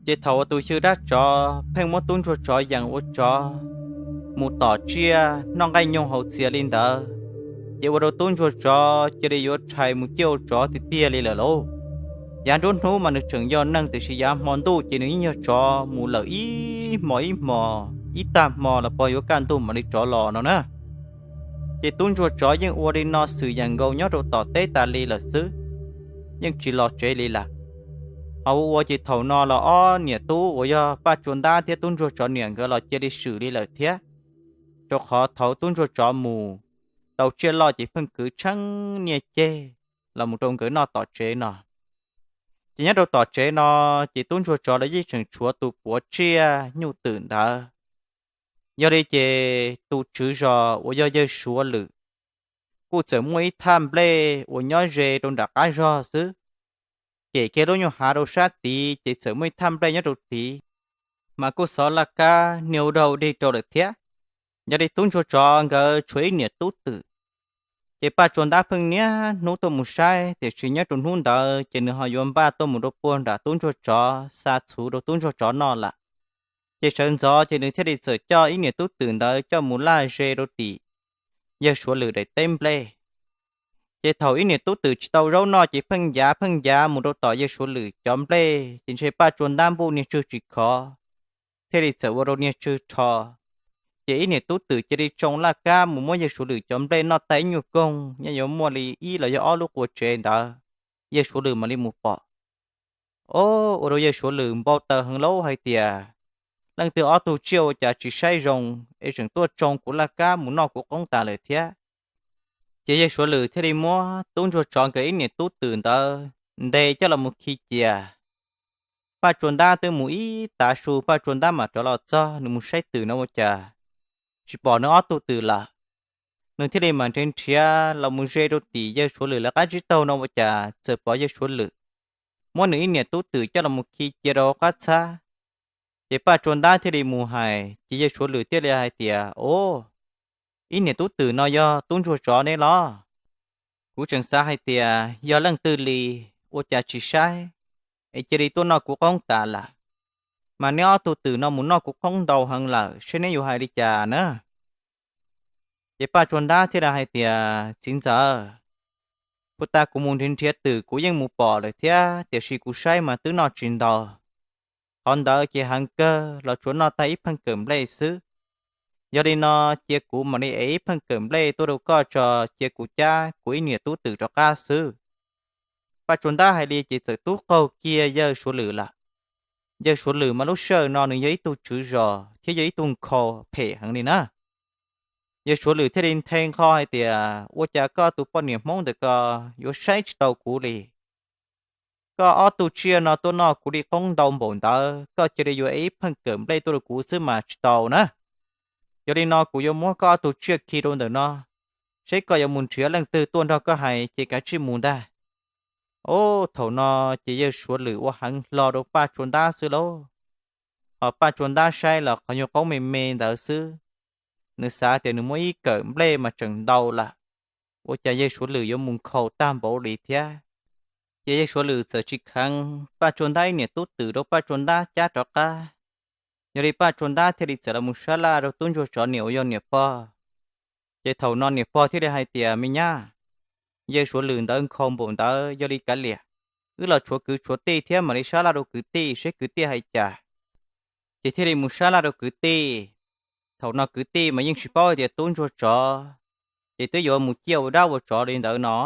Ces thaum uas tus xyw dab tsov pheej muab tub ntsuag tsov yeem ua tsov mus tom tsiaj noj nqaij nyoog haus txias li ntawd, ces ua rau tub ntsuag tsov cia li yuav rhais mus ciaj ua tsov tiag tiag li lawm lauj. Yav nruab hnub mas nws tseem yog neeg, tiam sis yav hmo ntuj ces nws yeej yog tsov mus lawm ib hmo ib hmo, ib tag hmo los pog yuav kaj ntug mam li rov los no na. Ces tub ntsuag tsov yeej ua li no xwm yeem nkaus nyob rau tom teb tas li lawm xwb, yeej tsis los tsev li lawm. Ho ua ua ces thaum no los ob niam tub uas yog Paj Tsua Ntab thiab tub ntsuag tsov niam nkawd los cia li swm li lawm thiab, rau qhov thaum tub ntsuag tsov mus tau tsiaj loj ces pheej kwv tsheej niag ceg los mus rau nkawd noj tom tsev no. Ces nyob rau tom tsev no, ces tub ntsuag tsov lawv yeej tseem tshuav tus puav tsiaj nyuj twm ntawd. Yog li ces tus tswv zos uas yog yawg Suav Lwm kuj txawm muaj ib thaj nplej uas nyob ze rau nram qab zog xwb. Ces kiag lub nyuag hav rau sab tid ces txawm muaj ib thaj nplej nyob rau tid, mas kuj xov laj kab niaj ua dog dig rau lawm thiab. Yog li tub ntsuag tsov nkawd tshuav ib niam tub twm, ces Paj Tsua Ntab pheej niaj hnub tuaj mus saib, tiam sis nyob rau hnub ntawd ces nws ho yuav npaj tuaj mus rau puag nram tub ntsuag tsov xa txhuv rau tub ntsuag tsov noj lawm. Ces sawv ntxov ces nws thiaj li txawm coj ib niam tub twm ntawd coj mus laj ze rau tim yawg Suav Lwm daim teb nplej. Ces thaum ib niam tub twm tsis tau zaub noj ces pheej ncav pheej ncav mus rau tom yawg Suav Lwm cov nplej, ces ntshe Paj Tsua Ntab npuj niag tswg tsis khov, thiaj li txawm ua rau niag tswg rho. Ces ib niam tub twm cia li tsoo laj kab mus muab yawg Suav Lwm cov nplej noj tag ib nyuag koog, nyob yuav muaj li ib los yog ob lub qua tsev ntawd, yawg Suav Lwm mam li mus pom. Ob, ua rau yawg Suav Lwm npau taws heev lauj hais tias, leej twg ob tug tsiaj ua cas tsis saib zoo es tseem tuaj tsoo kuv laj kab mus noj kuv qoob tas lawm thiab. Ces yawg Suav Lwm thiaj li muab tub ntsuag tsov nkawd ib niam tub twm ntawd ntes coj los mus khi cia. Paj Tsua Ntab twb mus ib tav su, Paj Tsua Ntab mam rov los txog, nws mus saib twm no ua cas tsis pom nws ob tug twm lawm. Nws thiaj li mam nrhiav nrhiav los mus ze rau tim yawg Suav Lwm lawv qab tsib taug no ua cas txawm pom yawg Suav Lwm muab nws ib niam tub twm coj los mus khi cia rau hauv qab txhab. Ces Paj Tsua Ntab thiaj li mus hais, ces yawg Suav Lwm thiaj li hais tias, Ob, ib niam tub twm no yog tub ntsuag tsov neb los? Kuv tseem xav hais tias yog leej twg li, ua cas tsis saib es cia li tuaj noj kuv qoob tas lawm. Mas neb ob tug twm no mus noj kuv qoob ntau heev lawm, seb neb yuav hais li cas na? Ces Paj Tsua Ntab thiaj li hais tias, Txiv ntxawm, puag ta kuv mus nrhiav nrhiav twm kuv yeej mus pom lawm thiab, tiam sis kuv saib mas twb noj tsis ntau. Qhov ntawd ces heev kawg los tsuas noj tag ib pheej kawm nplej xwb. Yog li no, cia kuv mam li ev ib pheej kawm nplej tuaj rau koj tso, cia kuv cab kuv ib niam tub twm rov qab xwb. Paj Tsua Ntab hais li ces txawm tub qaug kiag yawg Suav Lwm lawm. Yawg Suav Lwm mas lub sij hawm no nws yog ib tug tswv zos thiab yog ib tug nkhaus phem heev li na. Yawg Suav Lwm thiaj li nthe nqho hais tias, Ua cas koj tus poj niam Hmoob ntawm ko yuav saib tsis tau kuv li? Koj ob tug tsiaj no tuaj noj kuv li qoob ntau npaum ntawd, koj cia li yuav ev ib pheej kawm nplej tuaj rau kuv xwb mas tsis tau na. Yog li no kuv yuav muab koj ob tug tsiaj khi rau ntawm no, seb koj yuav mus nrhiav leej twg tuaj nrog koj hais ces kav tsij mus ntag. Thaum no ces yawg Suav Lwm ua heev hlo rau Paj Tsua Ntab xwb lauj. Ho Paj Tsua Ntab saib los qhov nyuag qoob me me ntawd xwb, nws xav tias nws muab ib kawm nplej mas tseem ntau lawm, ua cas yawg Suav Lwm yuav mus nkhaus tag npaum li thiab. Ces yawg Suav Lwm txawm tsis kheev Paj Tsua Ntab ib niam tub twm rau Paj Tsua Ntab cab rov qab. Yog li Paj Tsua Ntab thiaj li txawm los mus sab laj rau tub ntsuag tsov niam uas yog niam pog. Ces thaum no niam pog thiaj li hais tias, Me nyab, yawg Suav Lwm ntawd nkhaus npaum ntawd, yog li kav liam, wb los tshuav kwv tshuav tij thiab mam li sab laj rau kwv tij seb kwv tij hais cas. Ces thiaj li mus sab laj rau kwv tij. Thaum no kwv tij mas yeej tsis paub hais tias tub ntsuag tsov ces twb yuav mus ciaj ua dab ua tsov li ntawd no.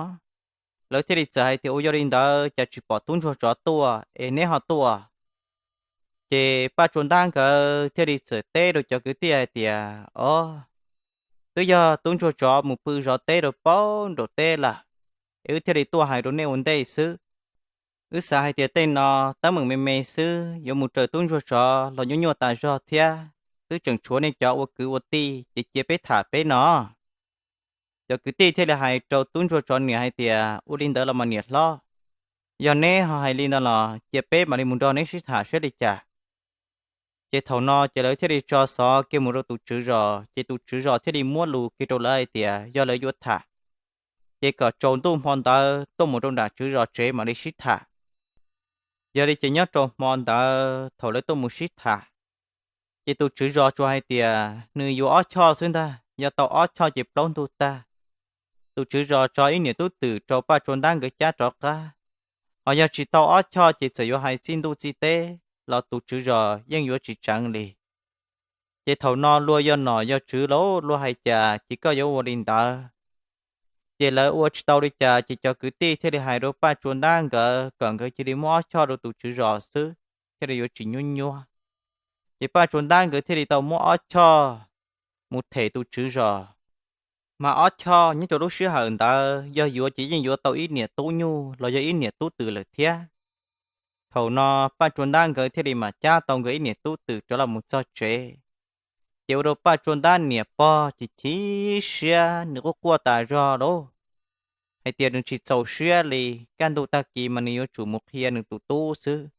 Lawv thiaj li txawm hais tias, Ua, yog li ntawd cas tsis pom tub ntsuag tsov tuaj es neb ho tuaj? Ces Paj Tsua Ntab nkawd thiaj li txawm teb rau cov kwv tij hais tias, Ob, twb yog tub ntsuag tsov mus pw zov teb rau paub nraum teb lawm, es wb thiaj li tuaj hais rau nej ua ntej xwb. Wb xav hais tias tej no teeb meem me me xwb, yuav mus raws tub ntsuag tsov los nyuaj nyuaj tas zog thiab. Twb tseem tshuav nej cov ua kwv ua tij ces cia peb tham peb no. Cov kwv tij thiaj li hais rau tub ntsuag tsov niam hais tias, Ua li ntawd los mas niam hlob, yog neb ho hais li ntawd los cia peb mam li mus nrog neb sib tham saib li cas. Ces thaum no ces lawv thiaj li tso xov kiag mus rau tus tswv zos, ces tus tswv zos thiaj li muab lus kiag rau lawv hais tias yog lawv yuav tham, ces kom tsaus ntuj hmo ntawd tuaj mus rau nram tswv zos tsev mam li sib tham. Yog li ces nyob rau hmo ntawd thaum lawv tuaj mus sib tham, ces tus tswv zos tsuas hais tias nws yuav ob choj xwb ntag, yog tau ob choj ces plaub ntug tag, tus tswv zos tso ib niam tub twm rau Paj Tsua Ntab nkawd cab rov qab. Ho yog tsis tau ob choj ces txawm yuav hais txij ntuj txij teb los tus tswv zos yeej yuav tsis tseev li. Ces thaum no luag yog nom yog tswv los luag hais cas ces koj yuav ua li ntawd. Ces lawv ua tsis tau li cas ces cov kwv tij thiaj li hais rau Paj Tsua Ntab nkawd kom nkawd cia li muab ob choj rau tus tswv zos xwb, thiaj li yuav tsis nyuab nyuab. Ces Paj Tsua Ntab nkawd thiaj li tau muab ob choj mus them tus tswv zos. Mas ob choj nyob rau lub sij hawm ntawd yog yuav ces yeej yuav tau ib niam tub nyuj los yog ib niam tub twm lawm thiab. Thaum no Paj Tsua Ntab nkawd thiaj li mam cab tau nkawd ib niam tub twm rov los mus txog tsev. Ces ua rau Paj Tsua Ntab niam pog ces chim siab, nws quaj quaj tas zog lauj, hais tias nws tsis txaus siab li. Kaj ntug tag kis mas nws yuav tsum mus qhia nws tus tub xwb.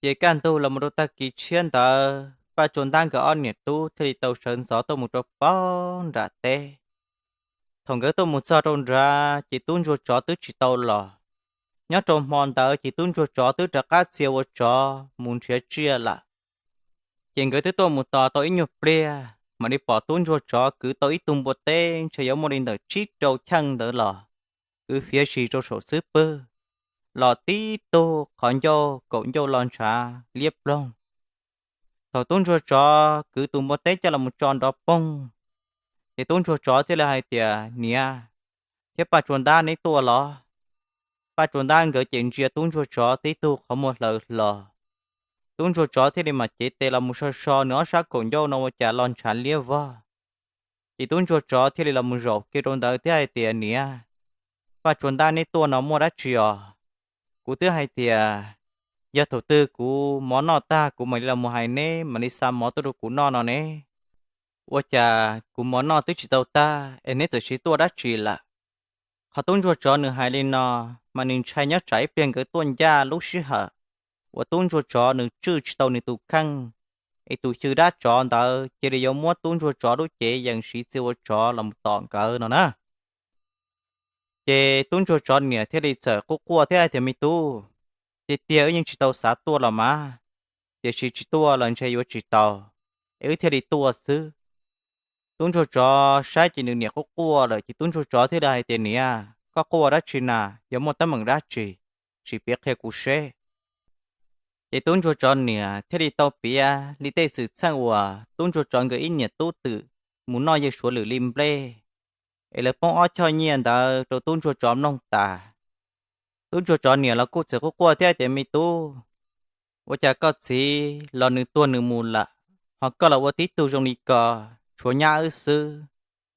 Ces kaj ntug los mus rau tag kis tshiab ntawd Paj Tsua Ntab nkawd ob niam tub thiaj li tau sawv ntxov tuaj mus rau pem nram teb. Thaum nkawd tuaj mus txog rau nrad ces tub ntsuag tsov twb tsis tau los. Nyob rau hmo ntawd ces tub ntsuag tsov twb rov qab txia ua tsov mus nrhiav tsiaj lawm. Ces nkawd twb tuaj mus tos tau ib nyuag pliag mam li pom tub ntsuag tsov kwv tau ib tug npua teb ntshe yuav muaj li ntawm tsib rau cheej ntawd los, kwv fiav sis rau saum xub pwg, los tib tug qhov ncauj kaum ncauj lo ntshav liab ploog. Thaum tub ntsuag tsov kwv tus npua teb coj los mus tso nrov poog, ces tub ntsuag tsov thiaj li hais tias, Niam thiab Paj Tsua Ntab, neb tuaj los? Paj Tsua Ntab nkawd ces ntsia tub ntsuag tsov tib tug qhov muag hlaws hlo. Tub ntsuag tsov thiaj li mam cev tes los mus so so nws ob sab kaum ncauj no ua cas lo ntshav liab vog. Ces tub ntsuag tsov thiaj li los mus zaum kiag rau ntawd thiab hais tias, Niam, Paj Tsua Ntab, neb tuaj no muaj dab tsi os? Kuv twb hais tias yog thaum twg kuv mov noj tag kuv mam li los mus hais neb mam li xa mov tuaj rau kuv noj no ne. Ua cas kuv mov noj twb tsis tau tag es neb txawm siv tuaj dab tsi lawm? Qhov tub ntsuag tsov nws hais li no, mas nws ntshai nyob tsam ib pliag nkawd tuaj ncaj lub sij hawm uas tub ntsuag tsov nws tswj tsis tau nws tus kheej, es tus xyw dab tsov ntawd cia li yuav muab tub ntsuag tsov lub cev yees siv txia ua tsov los mus tom nkawd no na. Ces tub ntsuag tsov niam thiaj li txawm quaj quaj thiab hais tias, Me tub, tiag tiag wb yeej tsis tau xav tuaj los mas, tiam sis tsis tuaj los ntshe yuav tsis tau, es wb thiaj li tuaj xwb. Tub ntsuag tsov saib ces nws niam quaj quaj lawm ces tub ntsuag tsov thiaj li hais tias, Niam, koj quaj dab tsi na? Yog muaj teeb meem dab tsi, sim piav qhia kuv seb. Ces tub ntsuag tsov niam thiaj li tau piav li tej xwm txheej uas tub ntsuag tsov nkawd ib niam tub twm mus noj yawg Suav Lwm li nplej, es lawv poob ob choj nyiaj ntawd rau tub ntsuag tsov mloog tas. Tub ntsuag tsov niam los kuj txawm quaj quaj thiab tias, Me tub, ua cas koj txiv los nws tuag nws mus lawm, ho koj los ua tib tug zoo li ko, tshuav nyab wb xwb,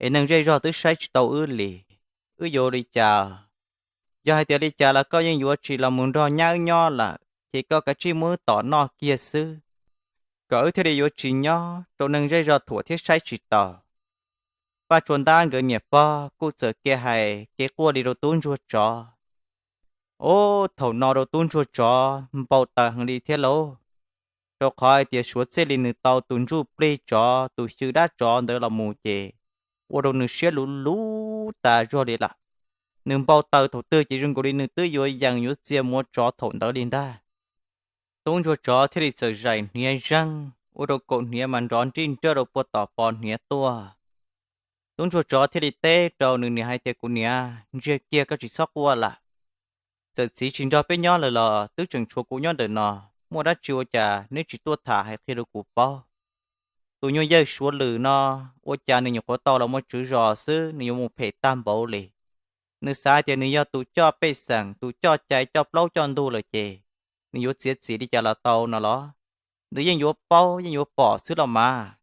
es neeg zej zog twb saib tsis tau wb li, wb yuav ua li cas? Yog hais tias li cas los koj yeej yuav tsis los mus nrog nyab wb nyob lawm, ces koj kav tsij muab wb tom noj kiag xwb, kom wb thiaj li yuav tsis nyob rau neeg zej zog thuam thiab saib tsis taus. Paj Tsua Ntab nkawd niam pog kuj txawm kev hais kev quaj li rau tub ntsuag tsov. Ob, thaum no rau tub ntsuag tsov npau taws heev li thiab lauj, rau qhov hais tias suav txij li nws tau tus ntsuj plig tsov tus xyw dab tsov ntawd los mus ces ua rau nws siab luv luv tas zog li lawm. Nws npau taws thaum twg ces zoo nkaus li nws twb yuav yees yuav txia mus ua tsov thaum ntawd li ntag. Tub ntsuag tsov thiaj li txawm zais hniav zeeg ua rau kaum hniav mas nrov nrij nrawj rau puag tom pos hniav tuaj. Tub ntsuag tsov thiaj li teb rau nws niam hais tias, Kuv niam, ntsiag kiag koj tsis txhob quaj lawm. Txawm txiv tsis nrog peb nyob lawm los twb tseem tshuav kuv nyob ntawm no, muaj dab tsi ua cas neb tsis tuaj tham hais qhia rau kuv paub? Tus nyuj yawg suav lwm no ua cas nws nyuam qhuav tau los muaj tswv zos xwb nws yuav mus phem tag npaum li. Nws xav tias nws yog tus coj pej xeem, tus coj cai coj plaub coj ntug lawm ces nws yuav txiav txim li cas los tau no los? Nws yeej yuav paub yeej yuav pom xwb los mas.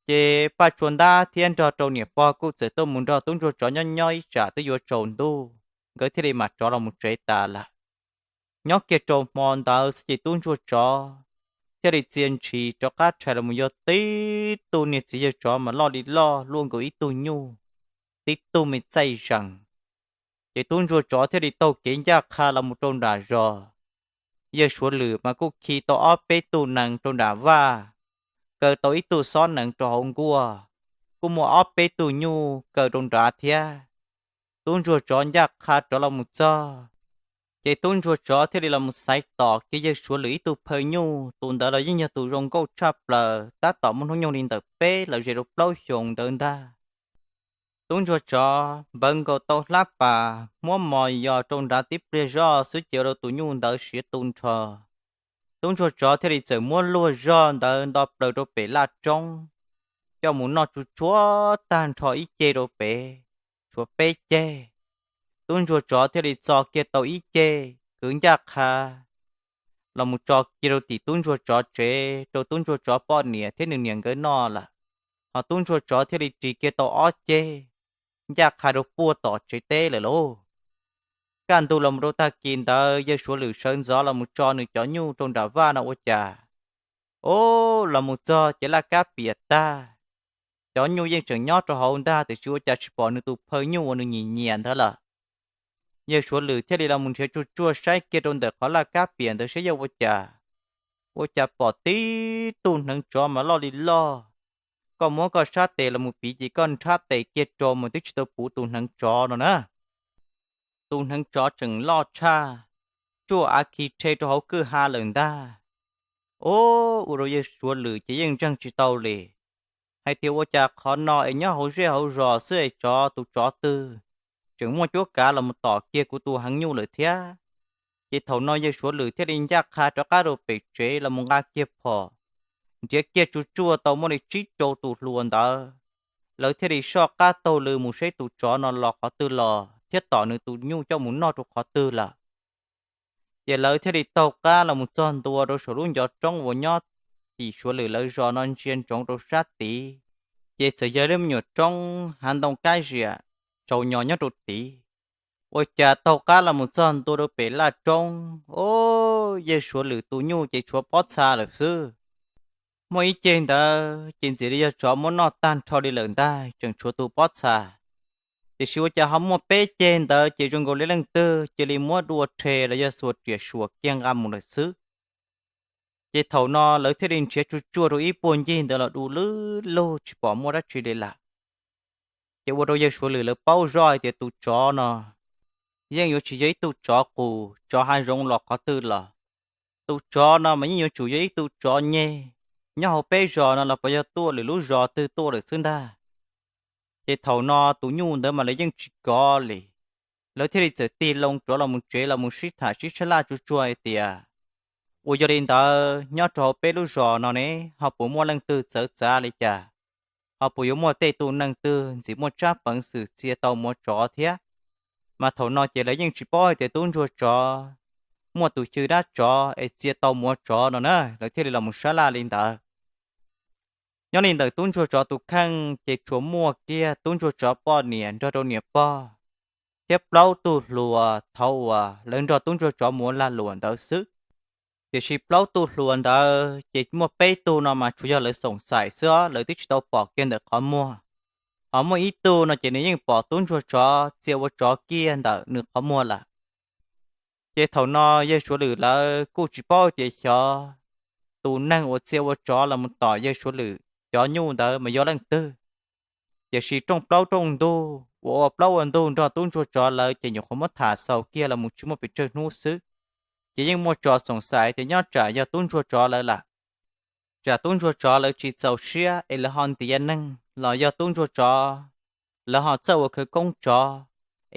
Ces Paj Tsua Ntab thiab nrog rau niam pog kuj txawm tuaj mus nrog tub ntsuag tsov nyob nyob ib tsam twb yuav tsaus ntuj, nkawd thiaj li mam rov los mus tsev tas lawm. Nyob kiag rau hmo ntawd xwb ces tub ntsuag tsov thiaj li txia ntshis rov qab rhais los mus yog tib tug niag txiv yawg tsov mas loj li loj luaj nkaus ib tug nyuj, tib tug me txaij zees. Ces tub ntsuag tsov thiaj li taug kev ncaj qha los mus rau nram zos. Yawg suav lwm mas kuj khi tau ob peb tug nees rau nram vaj, kaw tau ib tug xob nees rau hauv nkuaj, kuj muaj ob peb tug nyuj kaw rau nrad thiab. Tub ntsuag tsov ncaj qha rov los mus txog, ces tub ntsuag tsov thiaj li los mus xaiv tom kiag yawg suav lwm ib tug phaw nyuj, tus ntawd los yeej yog tus zoo nkauj tshaj plaws tab tom muaj hnub nyoog li ntawm peb los ze rau plaub xyoos ntawd ntag. Tub ntsuag tsov npawv nkaus tau hlab pas muab mos yos rau nrad tib pliag zoj xwb ces ua rau tus nyuj ntawd siav tu nrho. Tub ntsuag tsov thiaj li txawm muab luag zog ntawd nto plaws rau pem laj roob, coj mus noj tsuj tsuav tag nrho ib ceg rau pem, tshuav peb ceg. Tub ntsuag tsov thiaj li txo kiag tau ib ceg kwv ncaj qha los mus tso kiag rau tim tub ntsuag tsov tsev rau tub ntsuag tsov poj niam thiab nws niam nkawd noj lawm. Ho tub ntsuag tsov thiaj li ris kiag tau ob ceg ncaj qha rau puag tom tsev teb lawm lauj. Kaj ntug los mus rau tag kis ntawd yawg suav lwm sawv ntxov los mus tso nws cov nyuj rau nram vaj no ua cas, o, los mus txog ces laj kab piam tag. Cov nyuj yeej tseem nyob rau hauv ntag tiam sis ua cas tsis pom nws tus phaw nyuj uas nws nyiam nyiam ntawd lawm. Yawg suav lwm thiaj li los mus nrhiav tsuj tsuaj saib kiag rau ntawm qhov laj kab piam ntawd saib yog ua cas, ua cas pom tib tug hneev tsov mas loj li loj. Koj muab koj sab tes los mus piv ces koj nrhab tes kiag rau mas twb tsis tau puv tus hneev tsov no na. Tus hneev tsov tseem loj tshaj, tsuj av khi rhe rau hauv kwj ha lawm ntag. O, ua rau yawg suav lwm ces yeej ntseeg tsis tau li, hais tias ua cas qhov no es nyob hauv zej hauv zos xwb es tsov tus tsov twg tseem muaj cuab kav los mus tom kiag kuv tus hneev nyuj lawm thiab. Ces thaum no yawg suav lwm thiaj li ncaj qha rov qab rau pem tsev los mus nqa kiag phom, nrhiav kiag tsuj tsuaj tau muaj li tsib rau tus hluas ntawd, lawv thiaj li soj qab taug lw mus saib tus tsov no los qhov twg los thiab tom nws tus nyuj coj mus noj rau qhov twg lawm. Ces lawv thiaj li taug qab los mus txog ntua rau saum lub ncov roob uas nyob tim suav lwm lawv zos no ntsia ntsoov rau sab tid, ces txawm yog lub me nyuam roob hav ntoo kab ziam tsaus nyos nyob rau tid. Ua cas taug qab los mus txog ntua rau pem laj roob, o, yawg suav lwm tus nyuj ces tshuav pob txha lawm xwb. Muaj ib ceg ntawd ces ntxim li yog tsov muab noj tag nrho li lawm ntag, tseem tshuav tus pob txha. Tiam sis ua cas ho muaj peb ceg ntawd ces zoo nkaus li leej twg cia li muab dua rhe los yog xuas riam suam kiag nqa mus lawm xwb. Ces thaum no lawv thiaj li nrhiav tsuj tsuaj rau ib puag ncig ntawd los du lwb lug tsis pom muaj dab tsi li lawm. Ces ua rau yawg suav lwm lawv paub zoj hais tias tus tsov no yeej yuav tsis yog ib tug tsov qus tsov hav zoov los qhov twg los. Tus tsov no mas yeej yuav tsum yog ib tug tsov nyeg nyob hauv peb zos no los puas yog tuaj lwm lub zos twg tuaj lawm xwb ntag. Ces thaum no tus nyuj ntawd mas lawv yeej tsis kov li. Lawv thiaj li txawm tig loo rov los mus tsev los mus sib tham sib sab laj tsuj tsuag hais tias, ua yog li ntawd nyob rau hauv peb lub zos no ne ho puas muaj leej twg txawv txav li cas? Ho puas yuav muaj tej tug neeg twg ntxim muaj tsab peev xwm txia tau mus ua tsov thiab? Mas thaum no ces lawv yeej tsis paub hais tias tub ntsuag tsov muaj tus xyw dab tsov es txia tau mus ua tsov no na, lawv thiaj li los mus sab laj li ntawd. Nyob li ntawm tub ntsuag tsov tus kheej ces tsuas muaj kiag tub ntsuag tsov poj niam nrog rau niam pog thiab plaub tug hluas thaum uas lawv nrog tub ntsuag tsov mus ua lag luam ntawd xwb. Tiam sis plaub tug hluas ntawd ces muaj peb tug no mas tsuas yog lawv xoom xaim xwb os, lawv twb tsis tau pom kiag ntawm qhov muag. Ho muaj ib tug no ces nws yeej pom tub ntsuag tsov txia ua tsov kiag ntawm nws qhov muag lawm. Ces thaum no yawg Suav Lwm lawv kuj tsis paub tias xyov tus neeg uas txia ua tsov los mus tom yawg Suav Lwm cov nyuj ntawd mas yog leej twg. Tiam sis rooj plaub rooj ntug uas ua plaub ua ntug nrog tub ntsuag tsov lawv ces nyuam qhuav muab tham xaus kiag los mus tsis muaj pes tsawg hnub xwb, ces yeej muaj tso xoom xaiv tias nyob tsam yog tub ntsuag tsov lawv lawm. Tsam tub ntsuag tsov lawv tsis txaus siab es lawv ho ntiav neeg los yog tub ntsuag tsov lawv ho txawj ua khawv koob tsov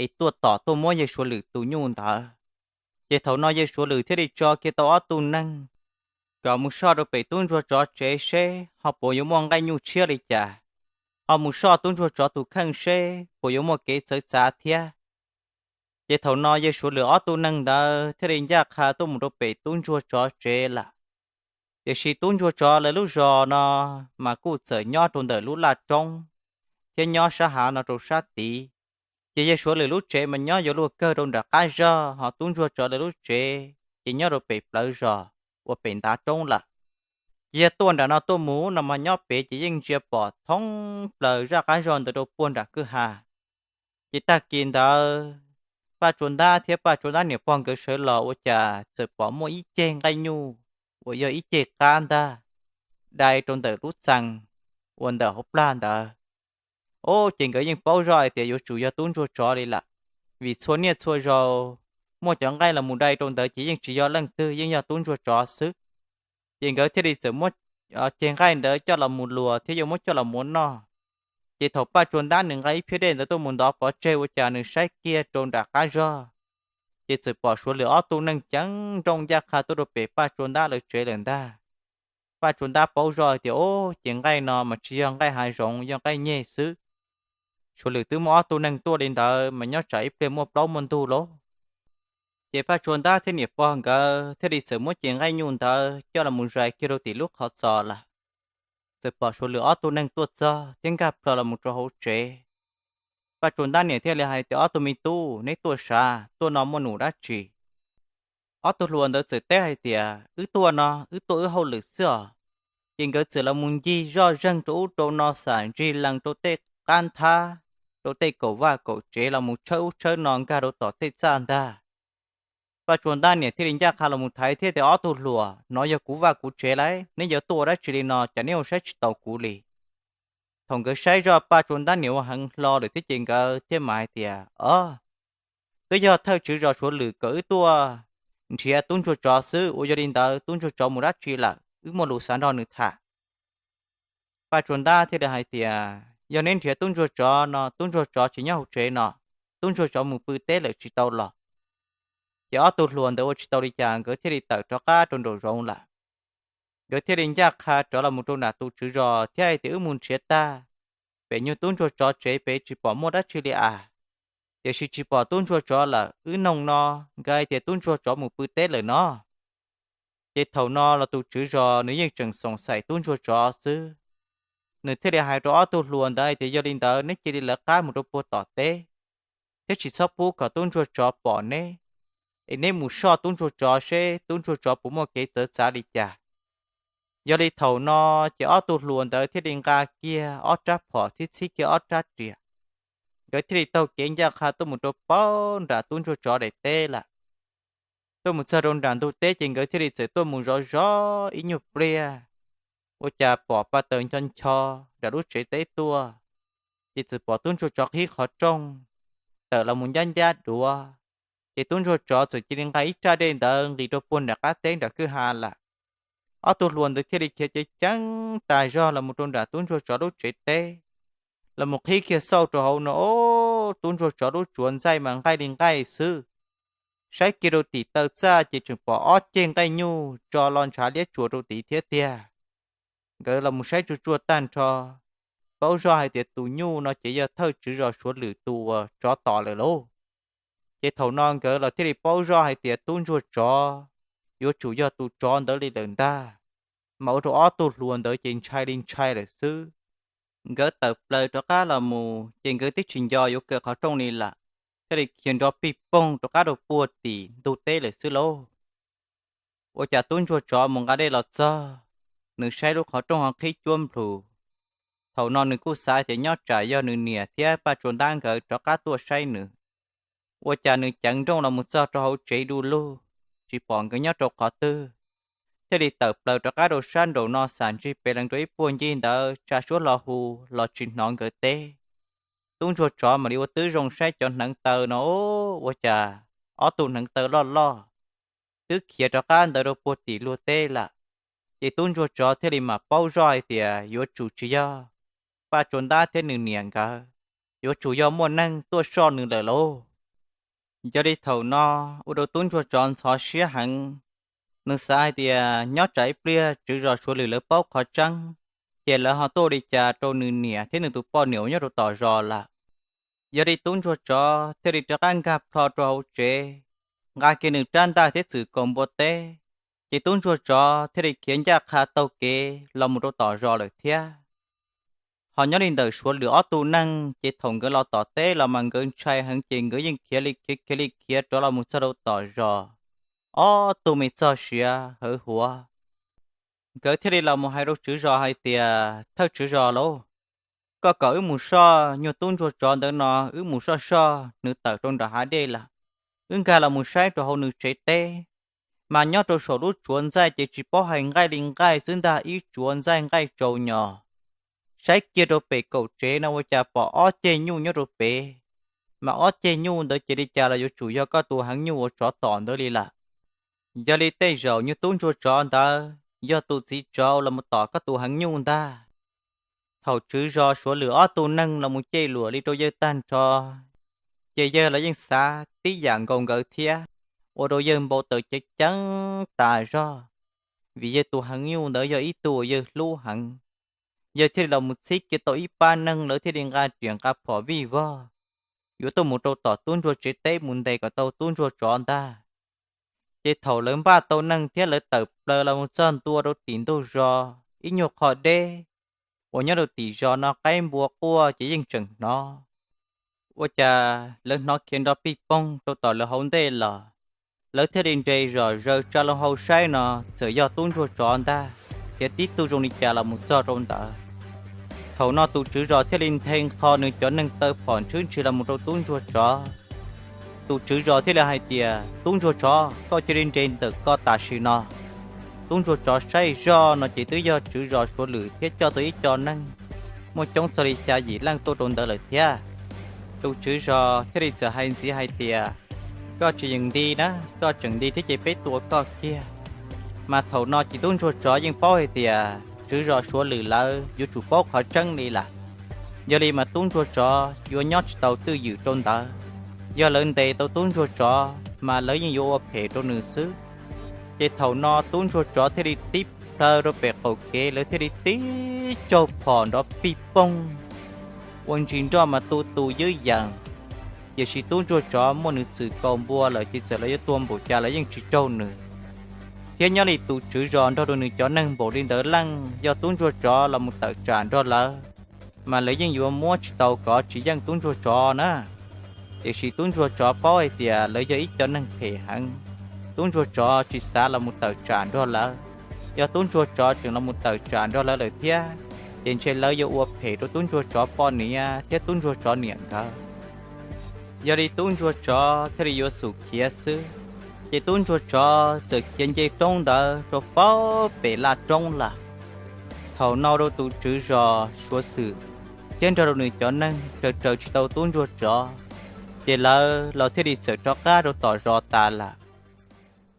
es tuaj tom tuaj muab yawg Suav Lwm tus nyuj ntawd. Ces thaum no yawg Suav Lwm thiaj li tso kiag tau ob tug neeg kom mus soj rau pem tub ntsuag tsov tsev seb ho puas yuav muaj nqaij nyuj tshiab li cas, ho mus soj tub ntsuag tsov tus kheej seb puas yuav muaj kev txawv txav thiab. Ces thaum no yawg Suav Lwm ob tug neeg ntawd thiaj li ncaj qha tuaj mus rau pem tub ntsuag tsov tsev lawm. Tiam sis tub ntsuag tsov lawv lub zos no mas kuj txawm nyob rau ntawm lub laj roob thiab nyob sab hav no rau sab tid. Ces yawg Suav Lwm lub tsev mas nyob yuav luag kawg rau nram qab zog, ho tub ntsuag tsov lawv lub tsev ces nyob rau pem plawv zos uas pem ntav roob lawm. Ces yog tuaj nram no tuaj mus no mas nyob pem ces yeej ntsia pom thoob plaws zaj qab zog ntawd rau puag nram kwj ha. Ces tag kis ntawd Paj Tsua Ntab thiab Paj Tsua Ntab niam pog nkawd sawv los ua cas txawm pom muaj ib ceg nqaij nyuj uas yog ib ceg qab ntag dai rau ntawm lub txee uas ntawm hauv plag ntawd. Ub, ces nkawd yeej paub zoj hais tias yuav tsum yog tub ntsuag tsov li lawm, vim txhua niaj txhua zaus muaj cov nqaij los mus dai rau ntawd ces yeej tsis yog leej twg, yeej yog tub ntsuag tsov xwb. Ces nkawd thiaj li txawm muab ceg nqaij ntawd coj los mus luas thiab yuav muab coj los mus noj. Ces thaum Paj Tsua Ntab nws nqa ib phiab dej ntawd tuaj mus ntov pov tseg ua cas nws saib kiag rau nram qab zog, ces txawm pom Suav Lwm ob tug neeg ceev nrooj ncaj qha tuaj rau pem Paj Tsua Ntab lawv tsev lawm ntag. Paj Tsua Ntab paub zoj hais tias, ub, ces nqaij no mas tsis yog nqaij hav zoov, yog nqaij nyeg xwb. Suav Lwm twb muaj ob tug neeg tuaj li ntawd mas nyob tsam ib pliag muaj plaub muaj ntug lauj. Ces Paj Tsua Ntab thiab niam pog nkawd thiaj li txawm muab ceg nqaij nyuj ntawd coj los mus zais kiag rau tim lub qhov txos lawm. Txawm pom Suav Lwm ob tug neeg tuaj txog thiab nkag plho los mus rau hauv tsev. Paj Tsua Ntab niam thiaj li hais tias, ob tug me tub, neb tuaj sav, tuaj no muaj num dab tsi? Ob tug hluas ntawd txawm teb hais tias, wb tuaj no wb tuaj wb hauj lwm xwb os. Ces nkawd txawm los mus ncig zoj zeeg rau ub rau no, xam ntsig lees rau tej qab nthab, rau tej kaum vaj kaum tsev, los mus tshawb ub tshawb no nkag rau tom tej txaj ntag. Paj Tsua Ntab niam thiaj li ncaj qha los mus thaiv thiab tias, ob tug hluas, no yog kuv vaj kuv tsev lauj, neb yuav tuaj ua dab tsi li no, cas neb ua saib tsis taus kuv li? Thaum nkawd saib zoj Paj Tsua Ntab niam ua heev hlo lawm thiab ces nkawd thiaj mam hais tias, o, twb yog thawj tswv zos Suav Lwm kom wb tuaj nrhiav tub ntsuag tsov xwb, ua yog li ntawd tub ntsuag tsov mus dab tsi lawm, wb muaj lus xav nrog nws tham. Paj Tsua Ntab thiaj li hais tias, yog neb nrhiav tub ntsuag tsov no, tub ntsuag tsov tsis nyob hauv tsev no, tub ntsuag tsov mus pw teb lawm tsis tau los. Ces ob tug hluas ntawd ua tsis tau li cas, nkawd thiaj li tawm rov qab rau nraum zoov lawm. Nkawd thiaj li ncaj qha rov los mus rau nram tus tswv zos thiab hais tias, wb mus nrhiav tag pem nyuag tub ntsuag tsov tsev pem tsis pom muaj dab tsi li as. Tiam sis tsis pom tub ntsuag tsov lawm, wb noog no nkawd hais tias tub ntsuag tsov mus pw teb lawm no. Ces thaum no los tus tswv zos nws yeej tseem xoom xaim tub ntsuag tsov xwb. Nws thiaj li hais rau ob tug hluas ntawd hais tias, yog li ntawd neb cia li lawv qab mus rau puag tom teb, thiab tsis txhob pub kom tub ntsuag tsov pom neb, es neb mus soj tub ntsuag tsov seb tub ntsuag tsov puas muaj kev txawv txav li cas. Yog li thaum no ces ob tug hluas ntawd thiaj li nqa kiag ob rab phom thiab txhib kiag ob rab riam. Nkawd thiaj li taug kev ncaj qha tuaj mus rau puag nram tub ntsuag tsov daim teb lawm. Tuaj mus txog rau nram ntug teb ces nkawd thiaj li txawm tuaj mus zov zov ib nyuag pliag, ua cas pom pa taws ncho ncho nram lub tsev teb tuaj. Ces txawm pom tub ntsuag tsov qhib qhov rooj tawm los mus ncab ncab duav. Ces tub ntsuag tsov txawm cia li nqa ib raj dej ntawd nqis rau puag nram qab teb nram kwj ha lawm. Ob tug hluas ntawd thiaj li khiav ceev ceev tas zog los mus rau nram tub ntsuag tsov lub tsev teb, los mus qhib kiag xauj rau hauv no, o, tub ntsuag tsov lub tsuav ntxaij mas nqaij li nqaij xwb. Saib kiag rau tim taw txaj ces tseem pom ob ceg nqaij nyuj tso lo ntshav liab tsuas rau tid thiab tiag. Nkawd los mus saib tsuag tsuag tag nrho, paub zoj hais tias tus nyuj no ces yog thawj tswv zos Suav Lwm tus uas tsov tom lawm lauj. Ces thaum no nkawd los thiaj li paub zoj hais tias tub ntsuag tsov yuav tsum yog tus tsov ntawd li lawm ntag, mas ua rau ob tug hluas ntawd ces ntshai li ntshai lawm xwb. Nkawd tawm plaws rov qab los mus ces nkawd twb tsis nco yuav kaw qhov rooj li lawm, thiaj li khiav nrov pij poog rov qab rau puag tim ntug teb lawm xwb lauj. Ua cas tub ntsuag tsov mus nqa dej los txog, nws saib lub qhov rooj ho qhib cuab nplhus. Thaum no nws kuj xav tias nyob tsam yog nws niam thiab Paj Tsua Ntab nkawd rov qab tuaj saib nws, Ua cas nws ceev nrooj los mus txog rau hauv tsev du lug, tsis pom nkawd nyob rau qhov twg, thiaj li tawm plaws rov qab rau sab nraum no xam ntsig pes lees rau ib puag ncig ntawd tsa suab hlo hu los tsis hnov nkawd teb. Tub ntsuag tsov mam li ua tib zoo saib cov hneev taw no, ua cas ob tug hneev taw loj loj twb khiav rov qab ntawd rau puag tim luag teb lawm. Ces tub ntsuag tsov thiaj li mam paub zoj hais tias yuav tsum tsis yog Paj Tsua Ntab thiab nws niam nkawd, yuav tsum yog muaj neeg tuaj soj nws lawm lauj. Yog li thaum no ua rau tub ntsuag tsov ntxhov siab heev. Nws xav hais tias nyob tsam ib pliag tswv zos Suav Lwm lawv paub qhov tseeb, ces lawv ho tuaj ua li cas rau nws niam thiab nws tus poj niam uas nyob rau tom zos lawm. Yog li tub ntsuag tsov thiaj li rov qab nkag plho rau hauv tsev, nqa kiag nws rab ntaj thiab txwm kaus npua teb, ces tub ntsuag tsov thiaj li khiav ncaj qha taug kev los mus rau tom zos lawm thiab. Ho nyob li ntawm Suav Lwm ob tug neeg ces thaum nkawd los tom teb los mas nkawd ntshai heev ces nkawd yeej khiav li khiav khiav li khiav rov los mus txog rau tom zos, ob tug me txog siav hawv huav. Nkawd thiaj li los mus hais rau tswv zos hais tias, Thawj tswv zos lauj, koj kom wb mus soj nyuag tub ntsuag tsov ntawd no, wb mus soj soj nws tawm rau nram hav dej lawm. Wb nkag los mus saib rau hauv nws tsev teb, mas nyob rau saum lub tsuav ntxaij ces tsis paub hais nqaij li nqaij xwb ntag, ib tsuav ntxaij nqaij tsaus nyos. Saib kiag rau pem kaum tsev no ua cas pom ob ceg nyuj nyob rau pem, mas ob ceg nyuj ntawd ces li cas los yuav tsum yog koj tus heev nyuj uas tsov tom ntawd li lawm. Yog li tej zaum nyuag tub ntsuag tsov ntawd yog tus txiv tsov los mus tom koj tus heev nyuj ntag. Thaum tswv zos Suav Lwm ob tug neeg los mus cem luam li rau yawg tag nrho, ces yawg los yeej xav tib yam nkaus nkawd thiab, ua rau yawg npau taws ceev ceev tas zog, vim yawg tus heev nyuj ntawd yog ib tug uas yawg hlub heev. Yawg thiaj li los mus txhib kiag tau ib pab neeg, lawv thiaj li nqa riam nqa phom vij vog yuav tuaj mus rau tom tub ntsuag tsev teb mus ntes kom tau tub ntsuag tsov ntag. Ces thaum lawv npaj tau neeg thiab lawv tawm plaws los mus txog ntua rau tim ntug zos ib nyuag qho deb uas nyob rau tim zos no qaib npua quaj ces yeej tseem hnov. Ua cas lawv hnov khiav nrov pij poog rau tom lawv hauv ntej los, lawv thiaj li nres zom zaws tsa loo hau saib no txawm yog tub ntsuag tsov ntag, khiav tib tug zoo li cas los mus txog rau ntawd. Thaum no tus tswv zos thiaj li nthe nqho nws cov neeg taw phom ntshwb ntshis los mus rau tub ntsuag tsov. Tus tswv zos thiaj li hais tias, Tub ntsuag tsov, koj cia li nres ntawm ko tam sim no. Tub ntsuag tsov saib zoj no ces twb yog tswv zos Suav Lwm thiab coj tau ib co neeg muaj coob txog li xya yim leej tuaj rau ntawd lawm thiab. Tus tswv zos thiaj li txawm hais ntxiv hais tias, Koj tsis yeem nti na, koj tseem nti thiab ces peb tua koj kiag. Mas thaum no ces tub ntsuag tsov yeej paub hais tias tswv zos Suav Lwm lawv yuav tsum paub qhov tseeb li lawm. Yog li mas tub ntsuag tsov yuav nyob tsis tau twj ywm rau ntawd. Yog lawv ntes tau tub ntsuag tsov mas lawv yeej yuav ua phem rau nws xwb. Ces thaum no tub ntsuag tsov thiaj li tib plhaw rau pem qaum kev, lawv thiaj li tib tsaug phom nrov pij poog ua ntsis nroj mas tu tu ywb yees. Tiam sis tub ntsuag tsov muaj nws txwm kaus npua lawm ces txawm lawv yuav tua npaum cas lawv yeej tsis raug nws. Thiab nyob li tus tswv zos nrog rau nws cov neeg npaum li ntawd leej, yog tub ntsuag tsov los mus tawm tsam nrog lawv, mas lawv yeej yuav muab tsis tau kov tsis yeej tub ntsuag tsov na. Tiam sis tub ntsuag tsov paub hais tias lawv yog ib co neeg phem heev, tub ntsuag tsov tsis xav los mus tawm tsam nrog lawv. Yog tub ntsuag tsov tseem los mus tawm tsam nrog lawv lawm thiab, ces ntshe lawv yuav ua phem rau tub ntsuag tsov poj niam thiab tub ntsuag tsov niam nkawd. Yog li tub ntsuag tsov thiaj li yuav xum khiav xwb. Ces tub ntsuag tsov txawm khiav nce roob ntawd rau pem laj roob lawm. Thaum no rau tus tswv zos Suav Xwm thiab nrog rau nws cov neeg raws raws tsis tau tub ntsuag tsov, ces lawv los thiaj li txawm rov qab rau tom zos tas lawm.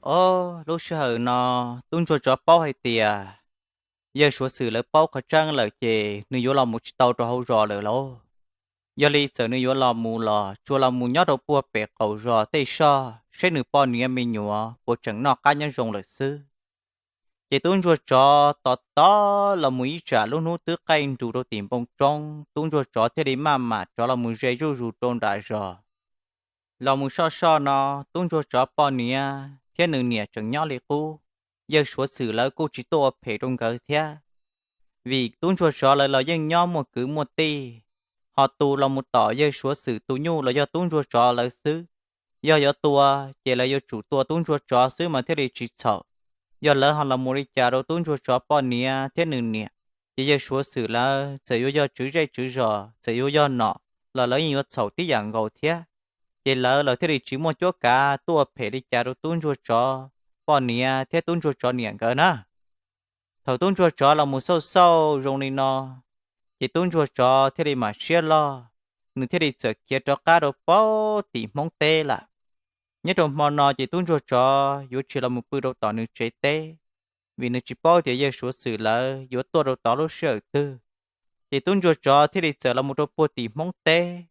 Ob lub sij hawm no tub ntsuag tsov paub hais tias yawg Suav Xwm lawv paub qhov tseeb lawm ces nws yuav los mus tsis tau rau hauv zos lawm lauj. Yog li txawm nws yuav los mus los tsuas los mus nyob rau puag pem qaum zos tej soj saib nws poj niam me nyuam puas tseem noj qab nyob zoo lawm xwb. Ces tub ntsuag tsov tos tos los mus ib tsam lub hnub twb qaij nrus rau tim npoo roob, tub ntsuag tsov thiaj li maj mam rov los mus ze zuj zus rau nram zos, los mus soj soj no tub ntsuag tsov poj niam thiab nws niam tseem nyob li qub. Yawg Suav Xwm lawv kuj tsis tuaj ua phem rau nkawd thiab, vim tub ntsuag tsov lawv los yeej nyob muaj kwv muaj tij. Ho tus los mus tom yawg Suav Xwm tus nyuj los yog tub ntsuag tsov lawv xwb. Yog yuav tua, ces lawv yuav tsum tua tub ntsuag tsov xwb mas thiaj li tsis txhaum. Yog lawv ho los mus li cas rau tub ntsuag tsov poj niam thiab nws niam, ces yawg Suav Xwm lawv txawm yuav yog tswv zej tswv zos, txawm yuav yog nom, los lawv yeej yuav txhaum tib yam nkaus thiab. Ces lawv los thiaj li tsis muaj cuab kav tuaj phem li cas rau tub ntsuag tsov poj niam thiab tub ntsuag tsov niam nkawd na. Thaum tub ntsuag tsov los mus xauj xauj zoo li no, ces tub ntsuag tsov thiaj li mam siab loj, nws thiaj li txawm khiav rov qab rau pem tim Hmoob teb lawm. Nyob rau hmo no ces tub ntsuag tsov yuav tsis los mus pw rau tom nws tsev teb, vim nws tsis paub tias yawg Suav Xwm lawv yuav tuaj rau tod lub sij hawm twg. Ces tub ntsuag tsov thiaj li txawm los mus rau puag tim Hmoob teb.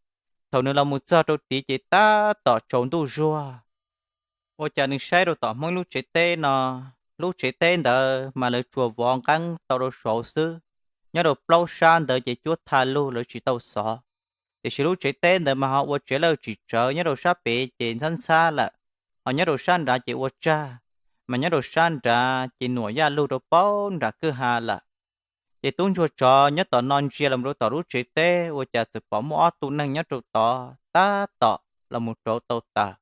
Thaum nws los mus txog rau tid ces tab tom tsaus ntuj zuag. Ua cas nws saib rau tom Hmoob lub tsev teb no, lub tsev teb ntawd mas lawv tsuas vov nqeeb tau rau saud xwb, nyob rau plaub sab ntawd ces cuab thaj lug lawv tsis tau xov. Tiam sis lub tsev teb ntawd mas ho ua tsev lawj tsim tsawv, nyob rau sab pem ces ntxhab ntxhab lawm, ho nyob rau sab nrad ces ua tsag, mas nyob rau sab nrad ces nuam yaj lug rau pem nram kwj ha lawm. Ces tub ntsuag tsov nyob tom no ntsia los rau tom lub tsev teb ua cas txawm pom muaj ob tug neeg nyob rau tod tab tom los mus rauv tau taws.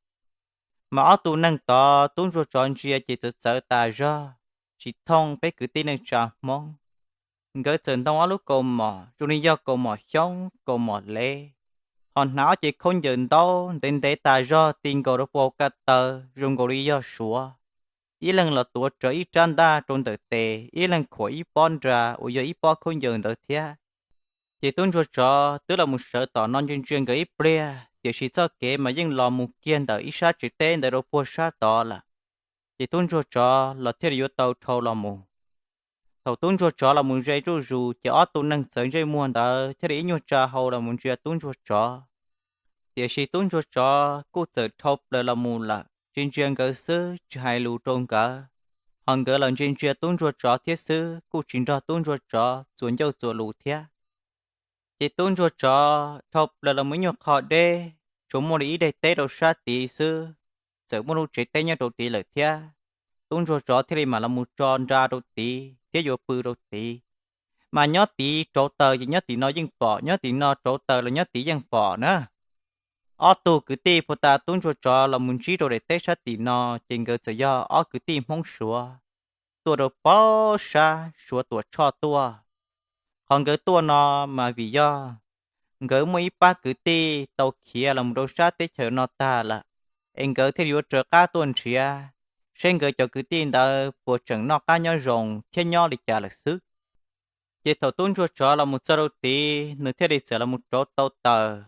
Mas ob tug neeg tod tub ntsuag tsov ntsia ces txawv txawv tas zog, tsis thooj peb kwv tij neej tsa Hmoob. Nkawd txawm ntoo ob lub kaus mom zoo li yog kaus mom xyoob kaus mom lev, ho hnav ob cev khaub ncaws ntaub ntev ntev tas zog ti nkaus rau puag hauv ko taw zoo nkaus li yog Suav. Ib leeg los tuav rawv ib rab ntaj rau ntawm tes, ib leeg khuam ib pob nra uas yog ib pob khaub ncaws ntawd thiab. Ces tub ntsuag tsov twb los mus sawv tom no ntsia ntsia nkawd ib pliag, tiam sis txoj kev mas yeej los mus kiag ntawm ib sab tsev teb ntawd rau puag sab tod lawm. Ces tub ntsuag tsov los thiaj li yuav tau dhau los mus. Thaum tub ntsuag tsov los mus ze zuj zus ces ob tug neeg txawv ntsej muag ntawd thiaj li ib nyuag tsa hau los mus ntsia tub ntsuag tsov. Tiam sis tub ntsuag tsov kuj txawm dhau plaws los mus lawm, tsis ntsia nkawd xwb tsis hais lus rau nkawd, ho nkawd los ntsia ntsia tub ntsuag tsov thiab xwb kuj tsis nrog tub ntsuag tsov txuas ncauj txuas lus thiab. Ces tub ntsuag tsov dhau plaws los mus ib nyuag qho deb, tsuas muaj li ib daim teb rau sab tid xwb, txawm muaj lub tsev teb nyob rau tid lawm thiab. Tub ntsuag tsov thiaj li mam los mus tso nra rau tid thiab yuav pw rau tid. Mas nyob tid rauv taws ces nyob tim no yeej pom, nyob tim no rauv taws los nyob tid yeej pom na. Ob tug kwv tij puag ta tub ntsuag tsov los mus ntsib rau daim teb sab tim no, ces nkawd txawm yog ob kwv tij Hmoob Suav tuaj rau pem sab Suav Tuam Tshoj tuaj. Qhov nkawd tuaj no mas vim yog nkawd muaj ib pab kwv tij tau khiav los mus rau sab teb chaws no tag lawm, es nkawd thiaj li yuav raws qab tuaj nrhiav seb nkawd cov kwv tij ntawd puas tseem noj qab nyob zoo thiab nyob li cas lawm xwb. Ces thaum tub ntsuag tsov los mus txog rau tid, nws thiaj li txawm los mus rauv tau taws,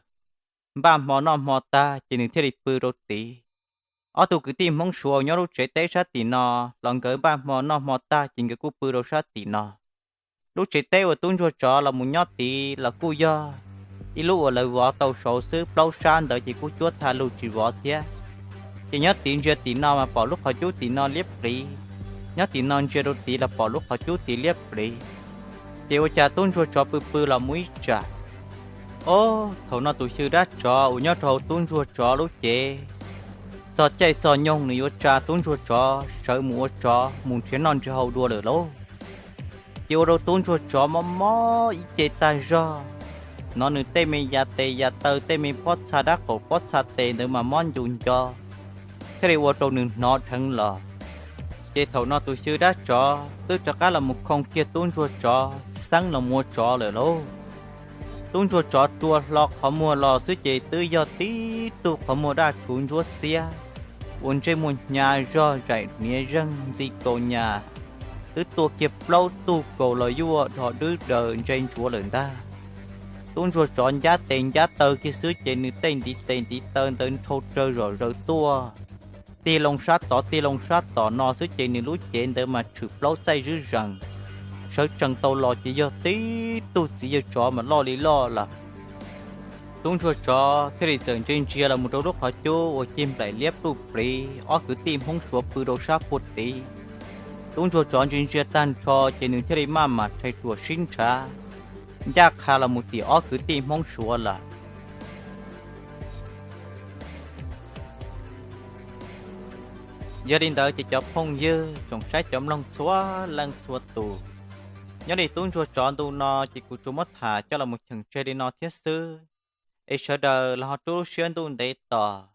npaj hmo noj hmo tag ces nws thiaj li pw rau tid. Ob tug kwv tij Hmoob Suav uas nyob lub tsev teb sab tim no los nkawd npaj hmo noj hmo tag ces nkawd kuj pw rau sab tim no. Lub tsev teb uas tub ntsuag tsov los mus nyob tid los kuj yog ib lub uas lawv vov tau saud xwb, plaub sab ntawd ces kuj cuab thaj lug tsis vov thiab. Ces nyob tid ntsia tim no mas pom lub qhov cub tim no liab pliv, nyob tim no ntsia rau tid los pom lub qhov cub tid liab pliv. Ces ua cas tub ntsuag tsov pw pw los mus ib tsam, ob, thaum no tus xyw dab tsov uas nyob rau hauv tub ntsuag tsov lub cev, txog caij txog nyoog nws yuav tsa tub ntsuag tsov sawv mus ua tsov mus nrhiav noj nrhiav haus dua lawm lauj. Ces ua rau tub ntsuag tsov mob mob ib ce tag zog, hnov nws tej me ya tes ya taw, tej me pob txha dab qaum pob txha tes ntawd mas mob ncu nco, thiaj li ua rau nws hnov dheev los. Ces thaum no tus xyw dab tsov twb rov qab los mus khoo kiag tub ntsuag tsov xeeb los mus ua tsov lawm lauj. Tub ntsuag tsov rua hlo qhov muag los xwb ces twb yog tib tug qhov muag daj rhuv ntsuab xiab, ua ntsej muag hnyav zog zaim hniav zeeg ntxi kaus nyas, twb tuaj kiag plaub tug kaus los yuaj dhos dwb daws ntse ntsuav lawm ntag. Tub ntsuag tsov ncab tes ncab taw kiag xwb ces nws tej ntiv tes ntiv taw ntawd nrhau raws zom zaws tuaj, tig loo sab tod tig loo sab tom no xwb ces nws lub cev ntawd mas tshwm plaub txaij zwb zees, sawv tsees tau los ces yog tib tug txiv yawg tsov mas loj li loj lawm. Tub ntsuag tsov thiaj li txawm ntsia ntsia los mus rau lub qhov cub uas cig nplaim liab pluj pliv ob kwv tij Hmoob Suav pw rau sab puag tid. Tub ntsuag tsov ntsia ntsia tag nrho ces nws thiaj li maj mam rhais ruam sib nrhav, ncaj qha los mus tim ob kwv tij Hmoob Suav lawm. Yog li ntawd ces cov phooj ywg tsoom saib cov mloog txhua leej txhua tus, nyob li tub ntsuag tsov ntu no ces kuv tsuas muab tham coj los mus cheem tseg li no thiab xwb, es sawv daws los ho rub lub siab ntuj ntev tos,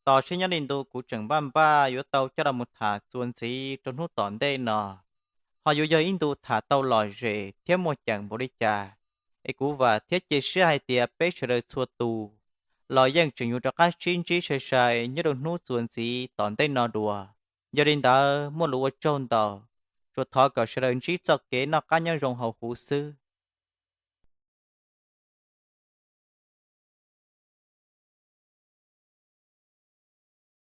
tos seb nyob li ntu kuv tseem npaj npaj yuav tau coj los mus tham txuas ntxiv rau hnub tom ntej no, ho yuav yog ib ntu tham tau lom zem thiab muaj ceem npaum li cas. Es kuv vam thiab cia siab hais tias peb sawv daws txhua tus los yeej tseem yuav rov qab sib ntsib sai sai nyob rau hnub txuas ntxiv tom ntej no dua. Yog li ntawd muaj lus ua tsaug ntau, tsuas thov kom sawv daws ntsib txoj kev noj qab nyob zoo hauv huv xwb.